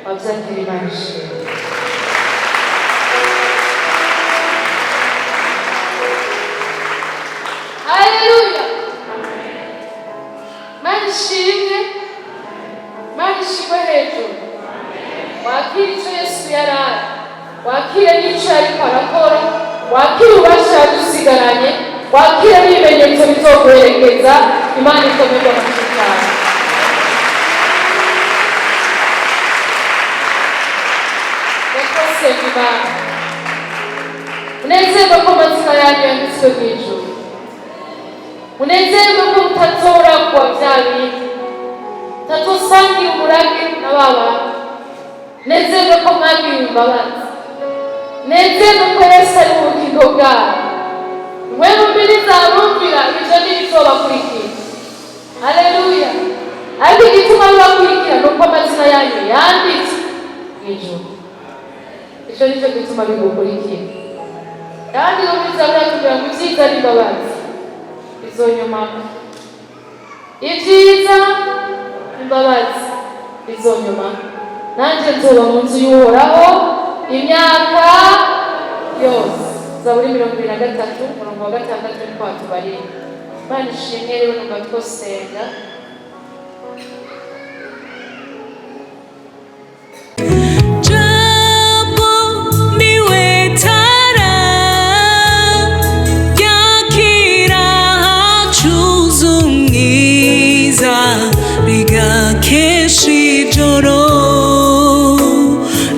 Wabyakira, Imana ishimwe. Haleluya! Mana ishimwe, Mana ishimwe hejuru. Wakira icyo Yesu yari ari, wakire n'icyo ariko arakora, wakire ububasha yadusigaranye, wakire n'ibimenyetso bizoguherekeza. Imana ikomerwa amashyi cyane. Reka senga Imana. Munezerwe ko amazina yanyu yanditswe mu ijuru. Munezerwe ko mutazoragwa bya bindi, mutazosangira umurage na ba bantu. Nezerwe ko mwagiriwe imbabazi. Nezerwe ko Yesu ari mu bugingo bwanyu. Mwe mubiri zabumvira, ibyo ntibizobakurikira. Haleluya! Ariko igituma bibakurikira ni uko amazina yanyu yanditswe mu ijuru. Icyo ni cyo gituma bigukurikira. Kandi muri Zaburi tubwira ngo ibyiza n'imbabazi bizonyumako, ibyiza imbabazi bizonyumako, nanjye nzoba mu nzu y'Uhoraho imyaka yose. Zaburi 23 umurongo wa 6 niko watubariye. Imana ishimwe. Rero numva twosenga.
Jambo niwe tara yakira hacuze umwiza, rigakesha ijoro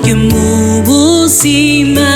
ryo mu buzima.